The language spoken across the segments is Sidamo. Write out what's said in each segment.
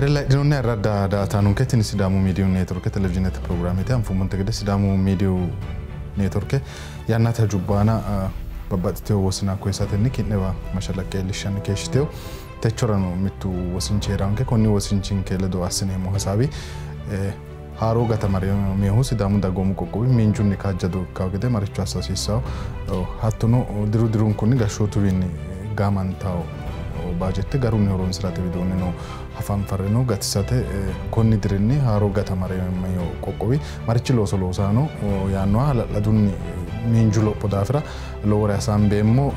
Keere laydhinoonni arradda daa''ataanonke tini Sidaamu Miidiyu Neetworke televizhiinete pirogiraameti. Anfummonte gede Sidaamu Miidiyu Neetworke yannate hajubba aana babbaxxitewo wosina koyisatenni ki'newa mashalaqqe iillishshanni keeshshitewo. Techorano mittu wosinchi heerawonke. Konni wosinchinke ledo assineemmo hasaawi haaroo gatamarinohu Sidaamu dagoomu qoqqowi miinjunni kaajjado ikkawo gede maricho assa hasiissawo hattono diru dirunkunni gashshootuwiinni gaamantawo baajette garunni horonsi'rate widoonni noo hafanfarreno gatisate konni dirinni haaroo gatamarino qoqqowi marichi looso loosaano yaannoha hala'ladunni miinju lopho daafira lowore hasaambeemmo.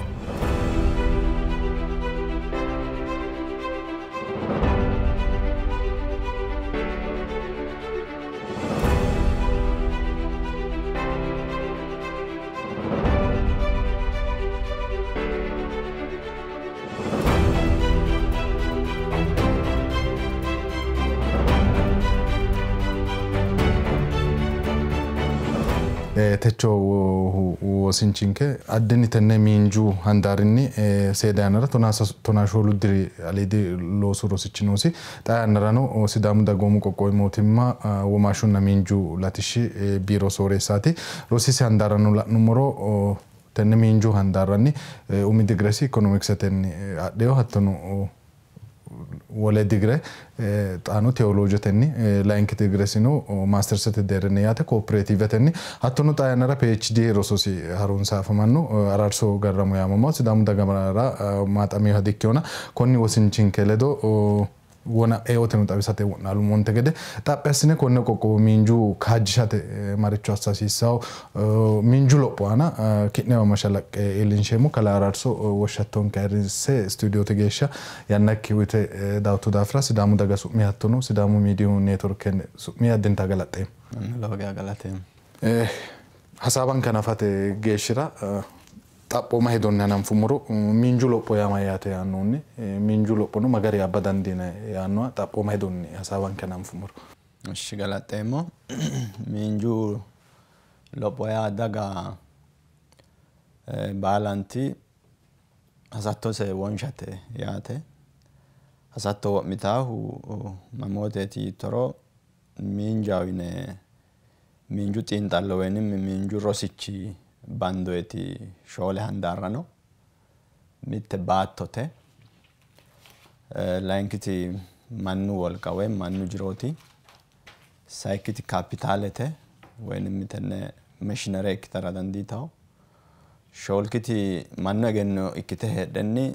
Techo wosinchinke addinni tenne miinju handaarinni seeda yannara tonaa shoolu diri aliidi loosu rosichi noosi. Xaa yannarano Sidaamu dagoomu qoqqowi mootimma womaashshunna miinju latishshi biiro sooreessaati. Rosisi handaarano la'nummoro tenne miinju handaarranni umi digiresi ikonomikisetenni adheyo hattono wole digire xaano teoloojetenni layinki digiresino maastersete deerrinni yaate koopiratiivetenni hattono xaa yannara PhD rososi harunsa afamanno Araarso Garramo yaamamawo Sidaamu dagara maaxaminoha dikkewona konni wosinchinke ledo wona eoteno xawisate wo'naalummonte gede xaphi assine konne qoqqowo miinju kaajjishate maricho assa hasiissawo miinju lopho aana ki'newa mashalaqqe iillinsheemmo. Kalaa Araarso woshshattonke ayirrinse stuudiote geeshsha yannakki uyite dawotto daafira Sidaamu daga su'mi hattono Sidaamu Miidiyu Neetworke su'mi addinta galaxxeemmo. Lowo geya galateemmo. Hasaawanke hanafate geeshshira xaphooma hedonni hananfummoro miinju lopho yaa mayyaate yaannohunni miinju lophono magari abba dandiinanni yaannoha xaphooma hedonni hasaawanke hananfummoro. Ishshi galaxxeemmo. Miinju lopho yaa daga baalanti hasattose wonshate yaate. Hasatto wo'mitaahu mamooteeti yiittoro miinjaho yine miinju xiinxallo woynim miinju rosichi bandoeti shoole handaarra no. Mitte baattote, layinkiti mannu wolqa woy mannu jirooti, sayikkiti kaapitaalete woynim tenne meshinere ikkitara dandiitawo, shoolkiti mannu egenno ikkite heedhenni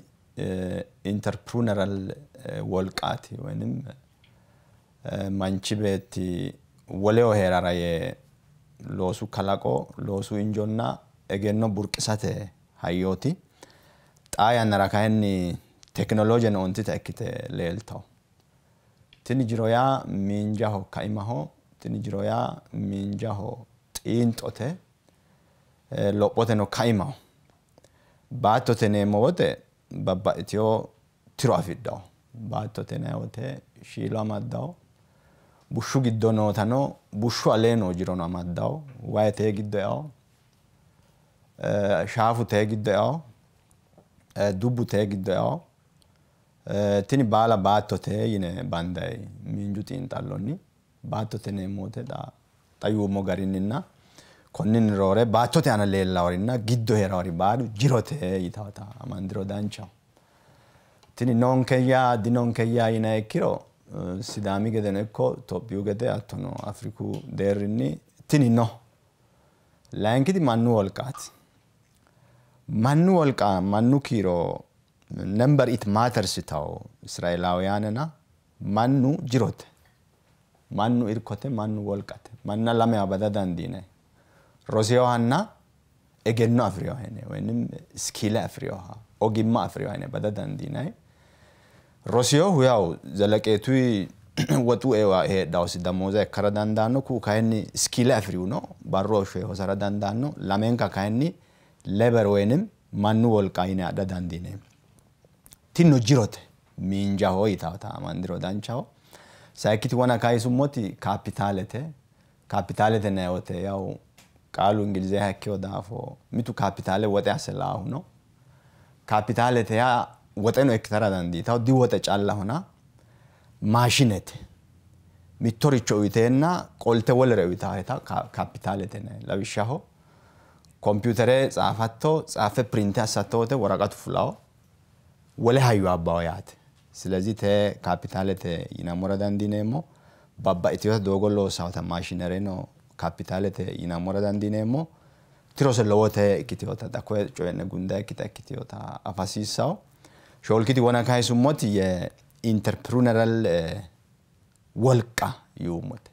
interpreneral wolqaati woynim manchi beetti woleho heerara yee loosu kalaqo, loosu injonna egenno burqisate hayyooti. Xaa yannara kayinni tekinoloojeno ontita ikkite leeltawo. Tini jiro yaa miinjaho kaimaho, tini jiro yaa miinjaho xiinxote, lophoteno kaimaho. Baattote yineemmo wote babbaxxitewo tiro afidhawo. Baattote yinayi wote shiilo amaddawo, bushshu giddo nootano bushshu alee noo jirono amaddawo, wayi tee giddo eawo, shaafu tee giddo eawo, dubbu tee giddo eawo. Tini baala baattote yine bandayi miinju xiinxallonni. Baattote yineemmo wote xa yuummo garinninna konninni roore baattote aana leellaworinna giddo heerawori baalu jirote yitawota amandiro danchaho. Tini noonkeyya dinonkeyya yinayi ikkiro Sidaami gedeno ikko Itophiyu gede hattono Afriku deerrinni tini no. Layinkiti mannu wolqaati. Mannu wolqa mannu kiiro number it matters yitawo Israeelaawuyaanena mannu jirote, mannu irkote, mannu wolqate. Manna lamewa bada dandiinanni. Roseyohanna egenno afi'reyoha yine woynim iskiile afi'reyoha ogimma afi'reyoha yine bada dandiinanni. Roseyohu yawu zelaqeetuyi woxu ewa heedhawosi damooza ikkara dandaanno, ku'u kayinni iskiile afi'rihuno barru hoshsho hosara dandaanno. Lamenka kayinni leber woynim mannu wolqa yine adha dandiineemmo. Tinno jirote miinjaho yitawota amandiro danchaho. Sayikkiti wona kayisummoti kaapitaalete. Kaapitaalete yinayi wote yawu qaalu ingilizeha ikkewo daafo mitu kaapitaale woxe asse laahu no. Kaapitaalete yaa woxeno ikkitara dandiitawo, diwoxe callahona. Maashinete. Mittoricho uyiteenna qolte wolere uyitaaheta kaapitaalete yinanni. Lawishshaho kompiutere tsaafatto tsaaffe pirinte assatto wote woraqatu fulawo wole hayyo abbawo yaate. Silezi tee kaapitaalete yinammora dandiineemmo. Babbaxxiteyoota doogo loossawota maashinereno kaapitaalete yinammora dandiineemmo. Tirose lowote ikkiteyoota xa koye coyi'ne gundayikkita ikkiteyoota afa hasiissawo. Shoolkiti wona kayisummoti ye interpreneurial wolqa yuummote.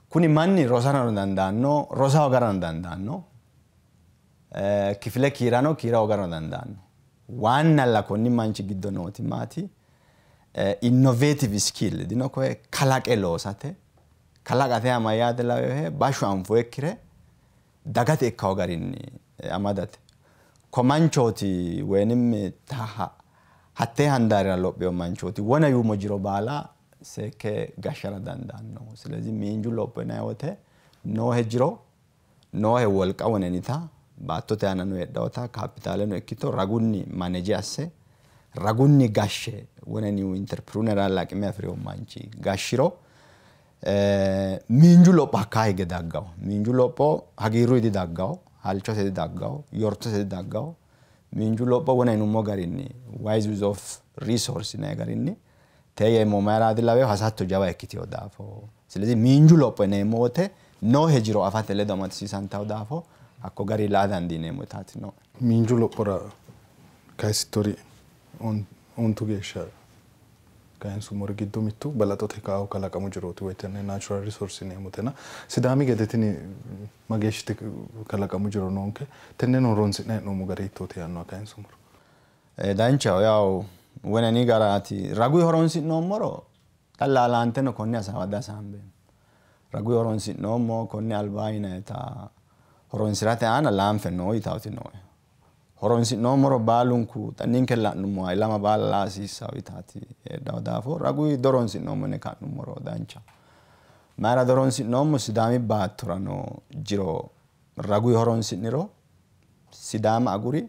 Kuni manni rosarano dandaanno, rosa hoogarano dandaanno, kifile kiirano kiira hoogarano dandaanno. Waannalla konni manchi giddo nooti maati? Innovative skill dino koye kalaqe loosate. Kalaqate yaa mayyaate lawehe bashsho anfoyikkire dagate ikkawo garinni amadate. Ko manchooti woyinim hattee handaarira lopheyo manchooti wona yuummo jiro baala seekke gashshara dandaanno. Silezi miinju lopho yinayi wote noohe jiro noohe wolqa wonenita baattote aanano heedhawota kaapitaaleno ikkito ragunni maneje asse ragunni gashshe wonenihu interpreneurial aqime afireyo manchi gashshiro miinju lopho hakkaa higge daggawo. Miinju lopho hagiirruyi didaggawo, halchose didaggawo, yortose didaggawo. Miinju lopho wona yinummo garinni wise use of resource yinayi garinni tee yeemmo mayiraati laweyo hasatto jawa ikkiteyo daafo. Silezi miinju lopho yineemmo wote noohe jiro afate ledo amadisiisantawo daafo hakko gari laa dandiineemmo yitaati nooe. Miinju lophora kayisittori ontu geeshsha kayinsummori giddo mittu balaxote kao kalaqamu jirooti woyi tenne natural resource yineemmotena Sidaami gede tini mageeshshite kalaqamu jiro noonke tenneno horonsi'nayi hee'noommo gari hiittooti yaannoha kayinsummoro. Danchaho yaw wonani garaati raguyi horonsi'noommoro xa laalaanteno konne hasaawa dihasaambeemmo. Raguyi horonsi'noommo konne albaa yinayita horonsirate aana laanfe noo yitawoti nooe. Horonsi'noommoro baalunku xa ninke la'nummoha ilama baala laa hasiissawo yitaati heedhawo daafo raguyi doronsi'noommo yine ka'nummoro dancha. Mayira doronsi'noommo? Sidaami baattora noo jiro raguyi horonsi'niro Sidaama aguri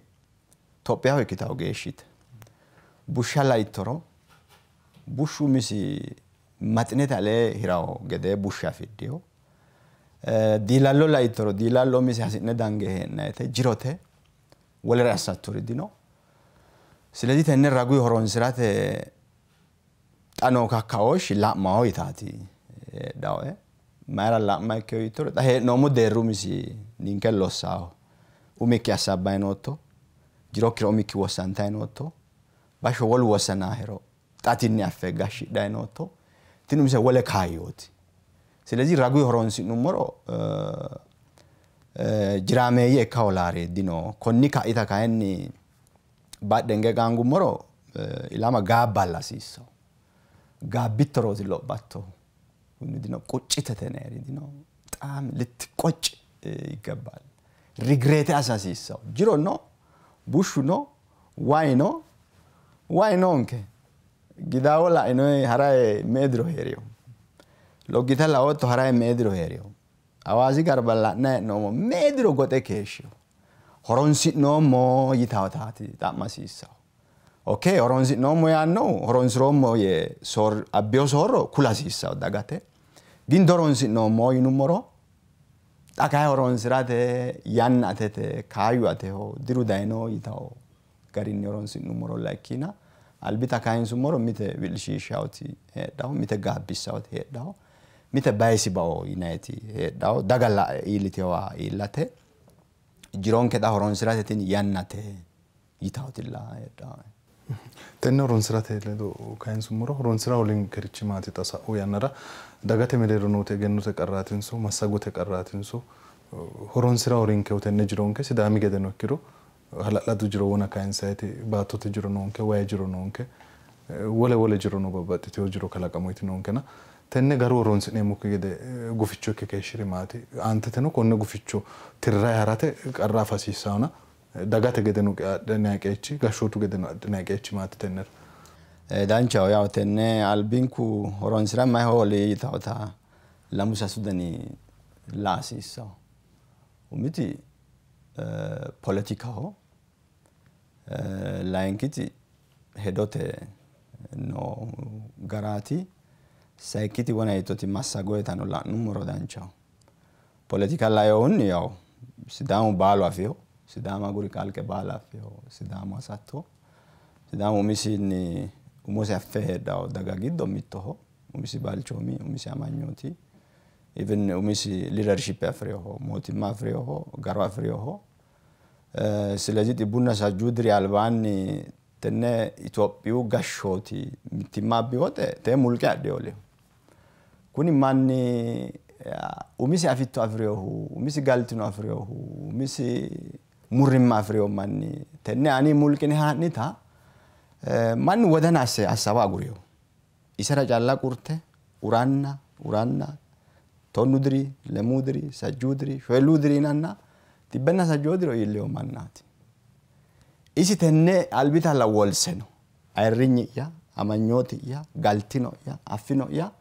Tophiyaho ikkitawo geeshshite. Bushsha laittoro bushshu umisi maxinete alee hirawo gede bushsha afidhiyo. Diilallo laittoro diilallo umise hasi'ne dange hee'nayite jirote wolere assattori dino. Silezi tenne raguyi horonsirate xa noo kakkaooshshi la'maho yitaati heedhawoe. Mayira la'ma ikkeyo yittoro xa hee'noommo deerri umisi ninke lossaaho. Umikki assabbayi nootto, jirokkira umikki wossantayi nootto, bashsho wolu wossanaahero xa tinni affe gashshidhayi nootto, tini umise wole kaayyooti. Silezi raguyi horonsi'nummoro jiraameeyye ikka hoolaari dino. Konni ka'ita kayinni badhenge qaangummoro ilama gaabballa hasiissawo. Gaabbittorooti lophattohu. Kuni dino quccitete neeri dino xaami littiqoc ይገባል። Regret assa hasiissawo. Jiro no, bushshu no, wayi no, wayi noonke. Gidaawo la'inoyi harayi me''e diro heeriyo. Loggita laootto harayi me''e diro heeriyo. Hawaasi garba la'nayi hee'noommo me''e diro goxe keeshshiyo. Horonsi'noommo yitawotaati xa'ma hasiissawo. Okay, horonsi'noommo yaannohu horonsiroommo yee abbiyo soorro kula hasiissawo dagate. Gin doronsi'noommo yinummoro xa kayi horonsirate yanna atete kaayyu ateho diru dayino yitawo garinni horonsi'nummorolla ikkina albita kayinsummoro mite wi'lishiishshawoti heedhawo, mite gaabbissawoti heedhawo, mite bayisi bao yinayiti heedhawo. Daga iilliteyowa iillate jironke xa horonsirate tini yannate yitawotilla heedhawo. Tenne horonsirate ledo kayinsummoro horonsira holinkerichi maati xa sa'u yannara dagate mereero noote egennote qarraatinso massagote qarraatinso horonsira horinkehu tenne jironke Sidaami gedeno ikkiro hala'ladu jiro wona kayinsayiti baattote jiro noonke, wayi jiro noonke, wole wole jiro no babbaxxiteyo jiro kalaqamuyti noonkena tenne garu horonsi'neemmokki gede guficho ikke keeshshiri maati? Aanteteno konne guficho tirrayi harate qarra afa hasiissawona dagate gedeno adhinayi qeechi gashshootu gedeno adhinayi qeechi maati tennera? Danchaho yaw tenne albinku horonsira mayi hooli yitawota lamu sasu dani laa hasiissawo. Umiti poletikaho, layinkiti hedote noo garaati. Sayikkiti wona yittoti massagoyetano la'nummoro danchaho. Politika lainohunni yaw Sidaamu baalu afino, Sidaama aguri kalqe baala afino, Sidaamu hasatto. Sidaamu umisinni umosi affe heedhawo daga giddo mittoho. Umisi balchoomi, umisi amanyooti, even umisi leadership afirinoho, mootimma afirinoho, garo afirinoho. Silezi xibbunna sajjuu diri albaanni tenne Itophiyu gashshooti mittimma abbi wote tee mulqe adhino. Kuni manni umisi afitto afirinohu, umisi galtino afirinohu, umisi murrimma afirino manni tenne ani mulqine haa'nita mannu wodana asse assawa agurino. Isera calla qurte uranna uranna 10 diri, 2 diri, 6 diri, 7 diri yinanna 160 diro iillino mannaati. Isi tenne albitalla wolse no. Ayirrinyi'ya, amanyooti'ya, galtino'ya, affino'ya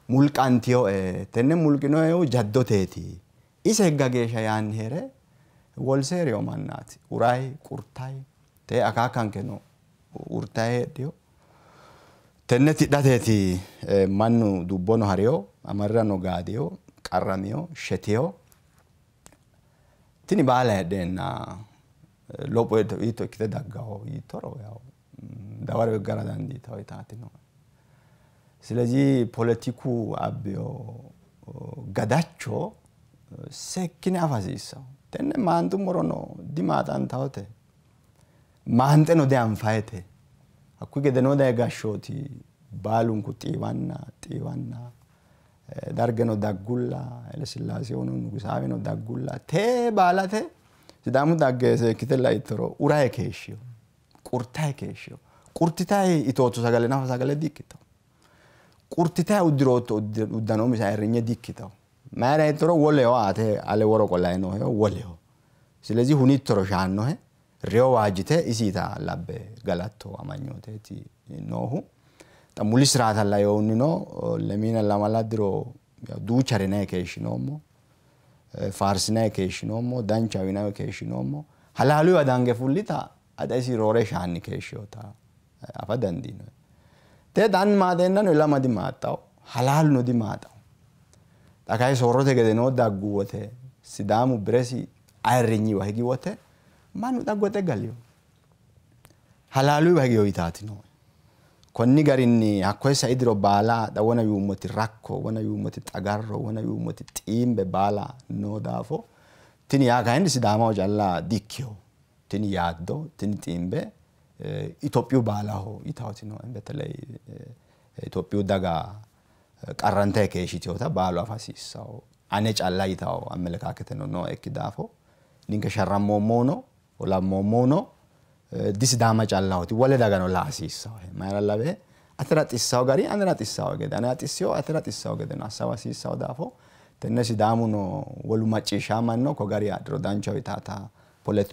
mulqantiyoe, tenne mulqinoehu jaddoteeti. Ise higga geeshsha yaanni heere wolse heereyo mannaati. Urayi, qurtayi, tee akaakkankeno urtayi heedhiyo. Tenne tidhateeti mannu dubbono hariyo, amarrano gaadiyo, qarramiyo, shetiyo. Tini baala heedheenna lopho hiitto ikkite daggaho yiittoro yaw dawaro gara dandiitawo yitaati nooe. Silezi poletiku abbiyo gadacho seekkine afa hasiissawo. Tenne maanxummorono dimaaxantawote, maanxeno dianfayete. Hakkuyi gedenoo daye gashshooti baalunku xiiwanna xiiwanna dargeno daggulla, Haile Sillaasewuno Nugusaaweno daggulla tee baalate Sidaamu dagge seekkite laittoro urayi keeshshiyo, qurtayi keeshshiyo. Qurtitayi itootto sagale nafa sagale di''ikkitawo. Qurtitayi uddirootto uddano umise ayirrinye di''ikkitawo. Mayira yittoro woleho ate ale woro qolayi nooheho woleho. Silezi hunittoro shaannohe, reyo waajjite isiita labbe galatto amanyooteeti noohu. Xa muli siraata lainohunnino 22 diro duuchare yinayi keeshshinoommo, faarsinayi keeshshinoommo, danchaho yinayi keeshshinoommo. Halaaluyiwa dange fullita ada isi roore shaanni keeshshiyota afa dandiinoyi. Tee xaanni maaxeennano ilama dimaaxxawo, halaaluno dimaaxawo. Xa kayi soorrote gedenoo daggu wote Sidaamu biresi ayirrinyiwa higi wote mannu xa goxe galiyo. Halaaluyiwa higiyo yitaati nooe. Konni garinni hakkoye sai diro baala xa wona yuummoti rakko, wona yuummoti xagarro, wona yuummoti xiimbe baala noo daafo tini yaa kayinni Sidaamaho calla di''ikkiho. Tini yaaddo, tini xiimbe Itophiyu baalaho yitawoti nooe. Beteley Itophiyu daga qarrantayi keeshshiteyota baalu afa hasiissawo. Ane calla yitawo amelekaaketeno nooekki daafo ninke sharrammoommohuno olammoommohuno disidaama callahoti wole dagano la hasiissawo. Mayira lawe atera xissawo gari anera xissawo gede, anera xissiyo atera xissawo gedeno assawa hasiissawo daafo tenne Sidaamuno wolu macciishshamanno ko gari adhiro danchaho yitaata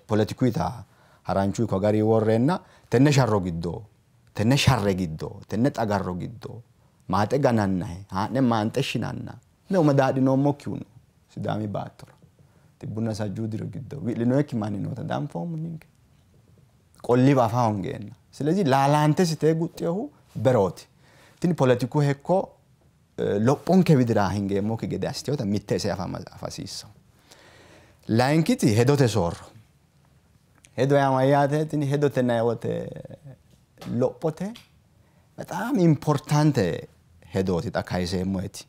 politikuyita haranchuyi ko gari worreenna tenne sharro giddo, tenne sharre giddo, tenne xagarro giddo maaxe ganannahe haa'ne maanxe shinanna meu madaadhinoommokkihu no Sidaami baattora 160 diro giddo wi'linoyikki manni noota danfoommo ninke qolliwa afa hoongeenna. Silezi laalaantesi tee guxxiyohu berooti. Tini poletiku hekko lophonke widira hingeemmokki gede assiteyota mitte ise afa hasiissawo. Layinkiti hedote soorro. Hedo yaa mayyaate? Tini hedote yinanni wote lophote በጣም importante hedooti xa kayiseemmoeti.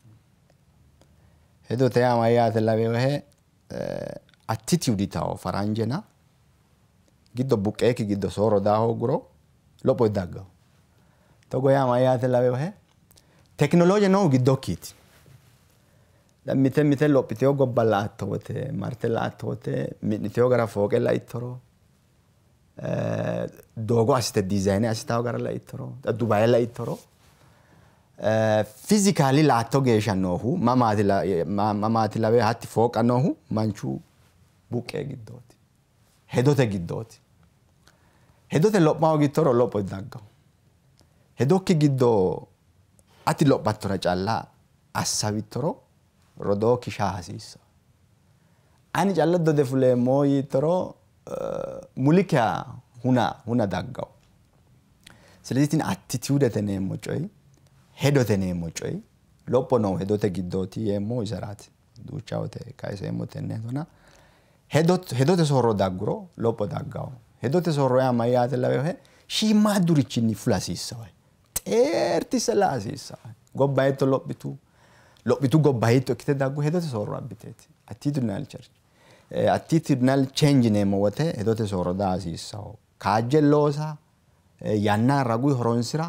Hedote yaa mayyaate laweyohe attitude yitawo faranjena giddo buqqeekki giddo soorro daa hoogguro lopho didaggawo. Togo yaa mayyaate laweyohe teknolooje noohu giddokkiiti. Mite mite lophiteyo gobba la''atto wote, marte la''atto wote, mi'niteyo gara fooqe laittoro, doogo assite diizayine assitawo gara laittoro, xa Dubaye laittoro, fizikaali la''atto geeshsha noohu mamaati lawe hatti fooqa noohu manchu buqqee giddooti, hedote giddooti. Hedote lopha hoogittoro lopho didaggawo. Hedokki giddo ati lophattora calla assawittoro rodookki shaa hasiissawo. Ani calla dode fuleemmo yiittoro mulikkiha huna daggawo. ስለዚህ tini attitudete yineemmo coyi hedote yineemmo coyi lopho noo hedote giddooti yeemmo iseraati. Duucha wote kayiseemmo tenne hedona hedote soorro dagguro lopho daggawo. Hedote soorro yaa mayyaate lawehe shiimmaadurichinni fula hasiissawe xeertisse la hasiissawe gobba hiitto lophitu lophitu gobba hiitto ikkite daggu hedote soorro abbiteeti. Attitudinal church attitudinal change yineemmo wote hedote soorro daa hasiissawo. Kaajje loosa yanna raguyi horonsira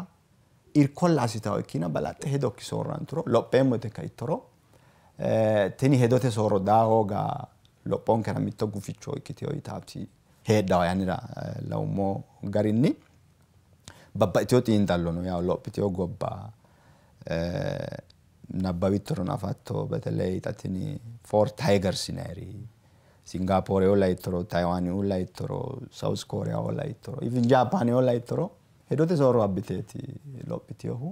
irkolla assitawo ikkina balaxxe hedokki soorranturo lopheemmo yite kaittoro tini hedote soorro daa hooga lophonkera mitto guficho ikkiteyo yitaati heedhawo yanira lawummo garinni babbaxxiteyo xiinxallo no yaw lophiteyo gobba nabbawittorono afatto በተለይ xa tini Four Tigers yinayiri Singapooreo laittoro Taiwaneo laittoro South Koreao laittoro even Japaneo laittoro hedote soorro abbiteeti lophiteyohu.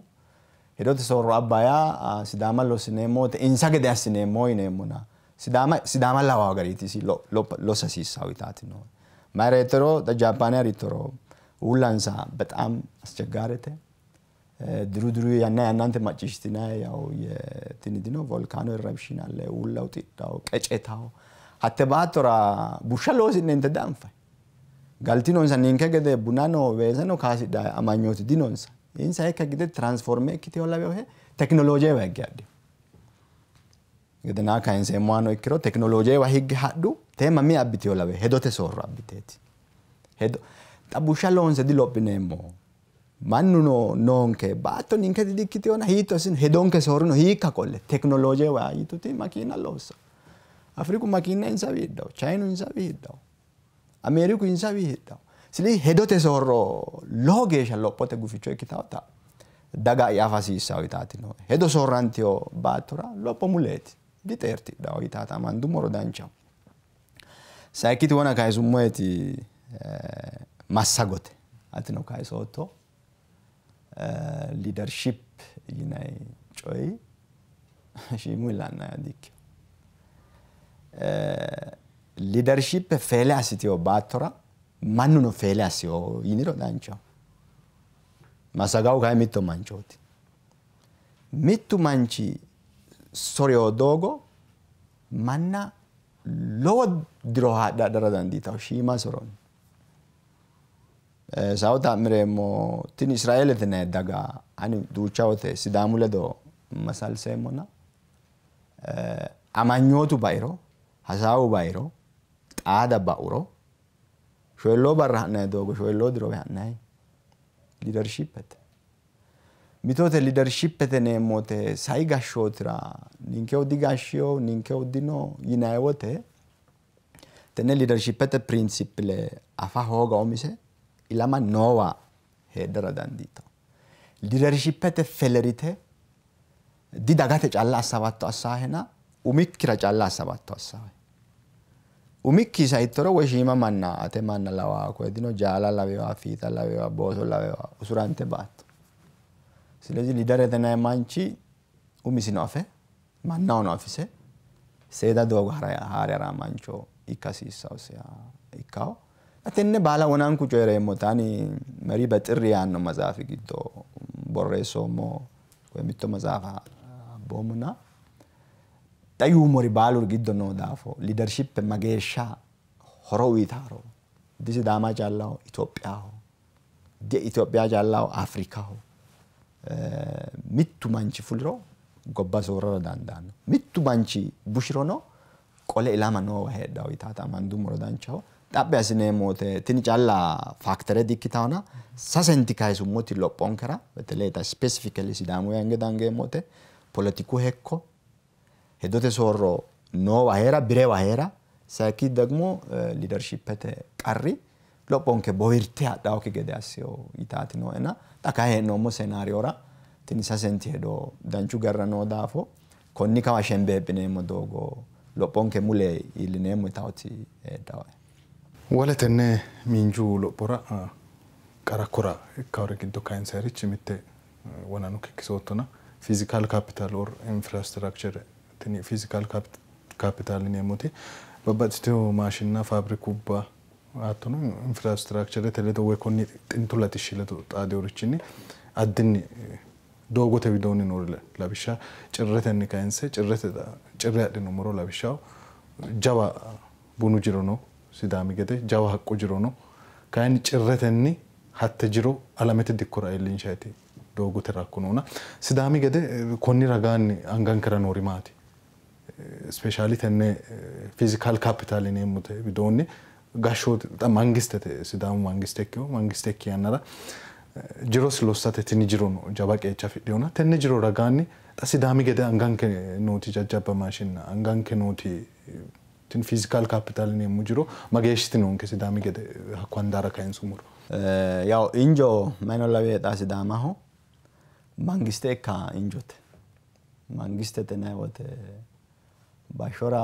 Hedote soorro abba yaa Sidaama lossineemmo wote insa gede assineemmo yineemmona Sidaama lawawo gariiti isi lossa hasiissawo yitaati nooe. Mayira yittoro xa Japaane harittoro uullansa በጣም አስቸጋሪte diru diru yanna yannante macciishshitinayi yaw tini dino volcano eruption alle uulla uxidhawo qecetawo hatte baattora bushsha loosi'ne inte dianfayi. Galtinonsa ninke gede bunano weeseno kaasidhayi amanyooti dinonsa. Insa hekka gede transforme ikkiteyo laweyohe teknoloojewa higge hadhino. Gedenaa kayinseemmohano ikkiro teknoloojewa higge hadhu tee mami abbiteyo lawe hedote soorro abbiteeti. Xa bushsha loonse dilophineemmo. Mannuno noonke baatto ninke dikkiteyona hiitto assine hedonke soorrino hiikka qolle teknoloojewa yituti makiina loossa. Afriku makiina insawi hidhawo, Chayinu insawi hidhawo, Ameeriku insawi hidhawo. ስለዚህ hedote soorro lowo geeshsha lophote guficho ikkitawota daga afa hasiissawo yitaati nooe. Hedo soorranteyo baattora lopho muleeti dixeertidhawo yitaata amandummoro danchaho. Sayikkiti wona kayisummoeti massagote atino kayisootto leadership yinayi coyi shiimu ilannayiha dikkino. Leadership feele assiteyo baattora mannuno feele assiyo yiniro danchaho. Massagawu kayi mitto manchooti. Mittu manchi soreyo doogo manna lowo diro haadhe hadhara dandiitawo shiima soronni. Sao xa'mireemmo tini Israeelete yinayi daga ani duucha wote Sidaamu ledo masalseemmona amanyootu bairo hasaawu bairo xaada ba'uro shoyilloo barra ha'nayi doogo shoyilloo diro ha'nayi leadershipete. Mitote leadershipete yineemmo wote sai gashshootira ninkeho digashshiyo ninkeho dino yinayi wote tenne leadershipete principle afa hooga umise ilama noowa heedhara dandiitawo. Leadershipete felerite didagate calla assabatto assaahena umikkira calla assabatto assaahe. Umikki saittoro woy shiima manna ate manna lawaa koye dino jaala lawewa fiixa lawewa booso lawewa usurante baatto. ስለዚህ leaderete yinayi manchi umisino afe mannahono afise seeda doogo haare haraa mancho ikka hasiissawosiha ikkawo. Tenne baala wonanku coyireemmota ani መሪ በጥሪ yaanno matsaafi giddo borreessoommo woy mitto matsaafa abboommona xa yuummori baaluri giddo noo daafo leadership mageeshsha horo uyitaaro di Sidaama callaho Itophiyaho di Itophiya callaho Afrikaho mittu manchi fuliro gobba soorrara dandaanno. Mittu manchi bushirono qole ilama noowa heedhawo yitaata amandummoro danchaho. Xaphi assineemmo wote tini calla factor dikkitawona sasenti kayisummoti lophonkera በተለይ xa specifically Sidaamu yange dangeemmo wote poletiku hekko hedote soorro noowa heera birewa heera sayikki ደግሞ leadershipete qarri lophonke bowirte hadhawokki gede assiyo yitaati nooena xa kayi hee'noommo scenario-ra tini sasenti hedo danchu garra noo daafo konni kawa shembeephineemmo doogo lophonke mule iillineemmo yitawoti heedhawoe. Wole tenne miinju lophora qara kora ikkawori giddo kayinsayirichi mitte wonano kikkisoottona physical capital or infrastructure tini physical capital yineemmoti babbaxxiteyo maashinna faabirikubba Hattono infrastructurete ledo woy konni xintu latishshi ledo xaadinnorichinni addinni doogote widoonni noori lawishsha cirretenni kayinse cirrete cirre adhinummoro lawishshaho jawa bunu jiro no Sidaami gede jawa haqqu jiro no kayinni cirretenni hatte jiro alamete dikkora iillinshayti doogote rakko noona Sidaami gede konni ragaanni angankera noori maati? Specially tenne physical capital yineemmote widoonni gashshooti xa mangistete Sidaamu mangiste ikkino mangiste ikki yannara jirosi lossate tini jiro no jawa qeecha afidhinona tenne jiro ragaanni xa Sidaami gede anganke nooti jajjabba maashinna anganke nooti tini physical capital yineemmo jiro mageeshshiti noonke Sidaami gede hakko handaara kayinsummoro? Yaw injo mayino lawihe xa Sidaamaho mangiste ikka injote. Mangistete yinanni wote bashshora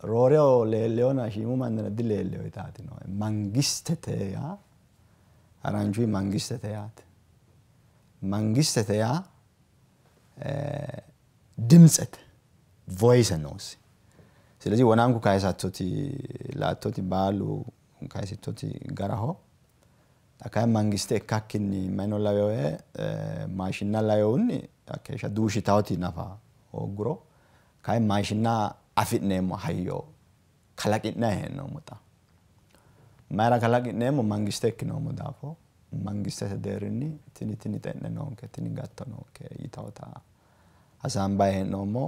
rooreho leellehona shiimu mannira dileelleho yitaati nooe. Mangistete yaa haranchuyi mangistete yaate. Mangistete yaa dimtsete voice noosi. ስለዚህ wonanku kayisattoti laattoti baalu kayisittoti garaho. Xa kayi mangiste ikkakkinni mayino laweyoe maashinna lawehunni hakkeeshsha duushitawoti nafa hoogguro kayi maashinna afi'neemmo hayyo kalaqi'nayi hee'noommo xa. Mayira kalaqi'neemmo? Mangiste ikkinoommo daafo mangistete deerrinni tini tini xe'ne noonke tini gatto noonke yitawota hasaambayi hee'noommo.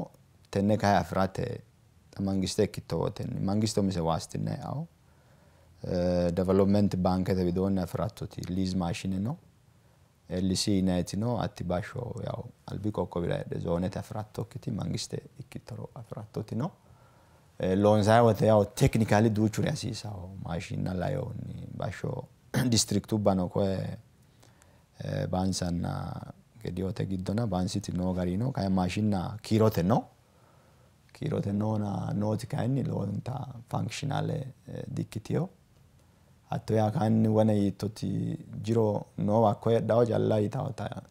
Tenne kayi afirate mangiste ikkitto wotenni mangiste umise waastinna e'awo development baankete widoonni afirattoti liiz maashine no LC yinayiti no hatti bashsho yaw albi qoqqowira heedhe zoonete afirattokkiti mangiste ikkittoro afirattoti no. Loonsayi wote yaw technically duuchuri hasiisawo maashinna laeehunni bashsho districtubbano koye Baansanna Gediote giddona Baansiti noo gari no kayi maashinna kiirote no. Kiirote noona nooti kayinni lowonta functionale dikkitino. Hatto yaa kayinni wone yiittoti jiro noowa hakko heedhawo calla yitawota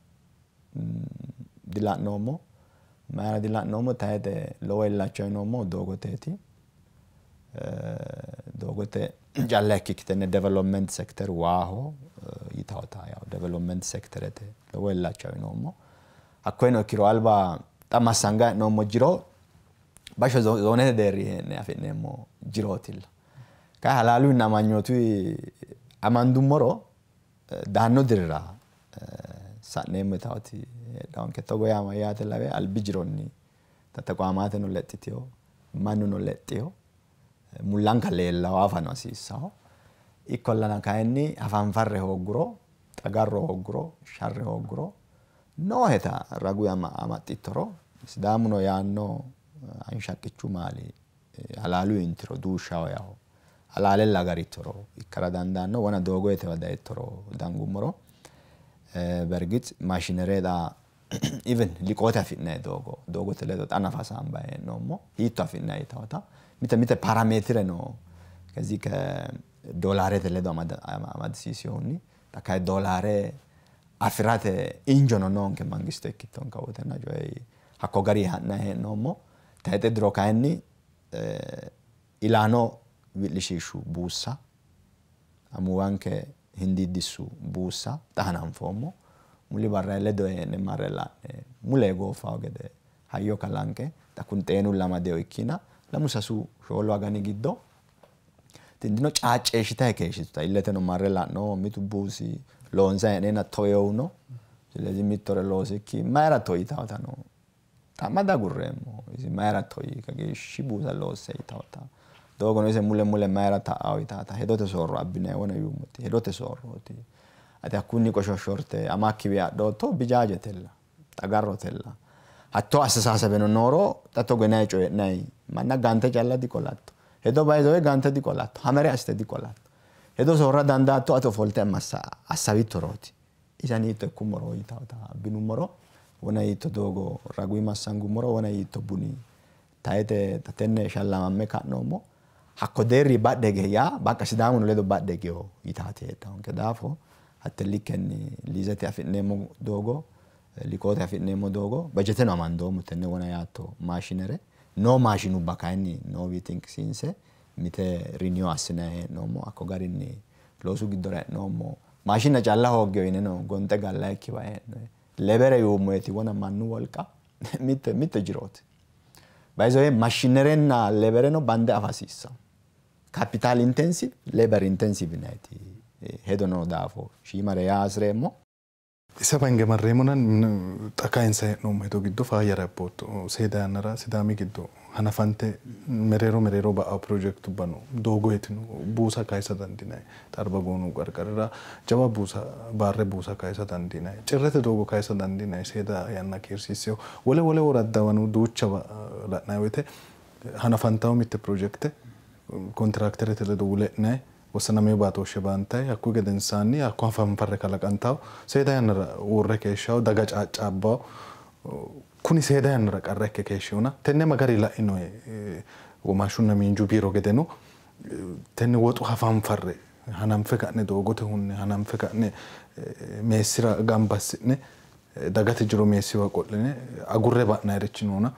dila'noommo. Mayira dila'noommo? Tayxe lowo illacha uyinoommohu doogoteeti. Doogote calla ikkikki tenne development sector waaho yitawota yaw development sectorete lowo illacha uyinoommo. Hakkoyeno ikkiro alba xa massangayi hee'noommo jiro bashsho zoonete deerri hee'ne afi'neemmo jirootilla. Kayi halaaluyinna amanyootuyi amandummoro daanno dirira sa'neemmo yitawoti heedhawonke. Togo yaa mayyaate lawe albi jironni tequamaateno lexxiteyo mannuno lexxeyo mullanka leellawo afano hasiissawo. Ikkollana kayinni hafanfarre hoogguro xagarro hoogguro sharre hoogguro nooheta raguyi amaxxittoro Sidaamuno yaanno anshaqqichu maali halaalu intiro duushshaho yawo halaalella agarittoro ikkara dandaanno. Wona doogoyetewa dayittoro dangummoro bergix maashinere xa even liqoote afi'nayi doogo doogote ledo xa nafa hasaambayi hee'noommo hiitto afi'nayi yitawota mite mite parameetire no ከዚህ ከዶላሬte ledo amadisiisihunni xa kayi doolaare afirate injono noonke mangiste ikkittonka wotenna coyi hakko gari ha'nayi hee'noommo. Tayixe diro kayinni ilaano wi'lishiishshu buussa amuwanke hindiiddissu buussa xa hananfoommo. Muli barra ledo hee'ne marre la'ne mule goofawo gede hayyo kalanqe xa kuni xeenulla amadeyo ikkina 2 3 4 agani giddo tindino caacceeshshitayi keeshshituta illeteno marre la'noommo. Mitu buusi loonsayi hee'neenna toyehu no. ስለዚህ mittore loosikki mayira toi yitawota no xa'ma dagurreemmo. Isi mayira toi kageeshshi buusa loosse yitawota doogono ise mule mule mayira ta'awo yitawota hedote soorro abbinayi wona yuummoti hedote soorrooti. Ati hakkunni qoshoshshorte amakkiwi adhootto bijaajetella xagarrotella hatto astesaasebeno nooro xa togo yinayi coyi'nayi manna gante calla diqolatto hedo bayizowe gante diqolatto hamere assite diqolatto hedo soorra dandaatto ati ofolte assawittorooti. Isani hiitto ikkummoro yitawota abbinummoro wona hiitto doogo raguyi massangummoro wona hiitto buni tayite tenne shallamamme ka'noommo. Hakko deerri badhe hige yaa bakka Sidaamuno ledo badhe higeyo yitaati heedhawonke daafo hatte likkenni liizete afi'neemmo doogo liqoote afi'neemmo doogo bajeteno amandoommo tenne wona yaatto maashinere noo maashinubba kayinni noowi tinqisiinse Mite renew assinayi hee'noommo hakko garinni loosu giddora e'noommo maashinna calla hooggeyo yineno gonxe gallayikkiwa hee'noyi lebere yuummoyeti wona mannu wolqa mitte mitte jirooti by the way mashinerenna lebereno bande afa hasiissawo capital intensive labor intensive yinayiti hedo noo daafo shiimare yaa hasireemmo. Isa bange marreemmona xa kayinsa hee'noommo hedo giddo faayyare abbootto seeda yannara Sidaami giddo hanafante mereero mereero ba'awo pirojekitubba no doogoyeti no buusa kayisa dandiinanni Xarba Goonu qarqarira jawa buusa baarre buusa kayisa dandiinanni Cirrete doogo kayisa dandiinanni seeda yanna kiirsiisseho wole wole woraddawano duuchawa la'nanni woyte hanafantawo mitte pirojekite kontiraakterete ledo wule'nayi wossanamino baatooshshe baantayi hakkuyi gedensaanni hakko hafanfarre kalaqantawo seeda yannara uurre keeshshawo daga caaccaabbawo kuni seeda yannara qarra ikke keeshshihuna tenne ma gari la'inoyi womaashshunna miinju biiro gedeno tenne woxu hafanfarre hananfe ka'ne doogote hunne hananfe ka'ne meessira gamba assi'ne dagate jiro meessiwa qo'line agurre ba'nayirichi noona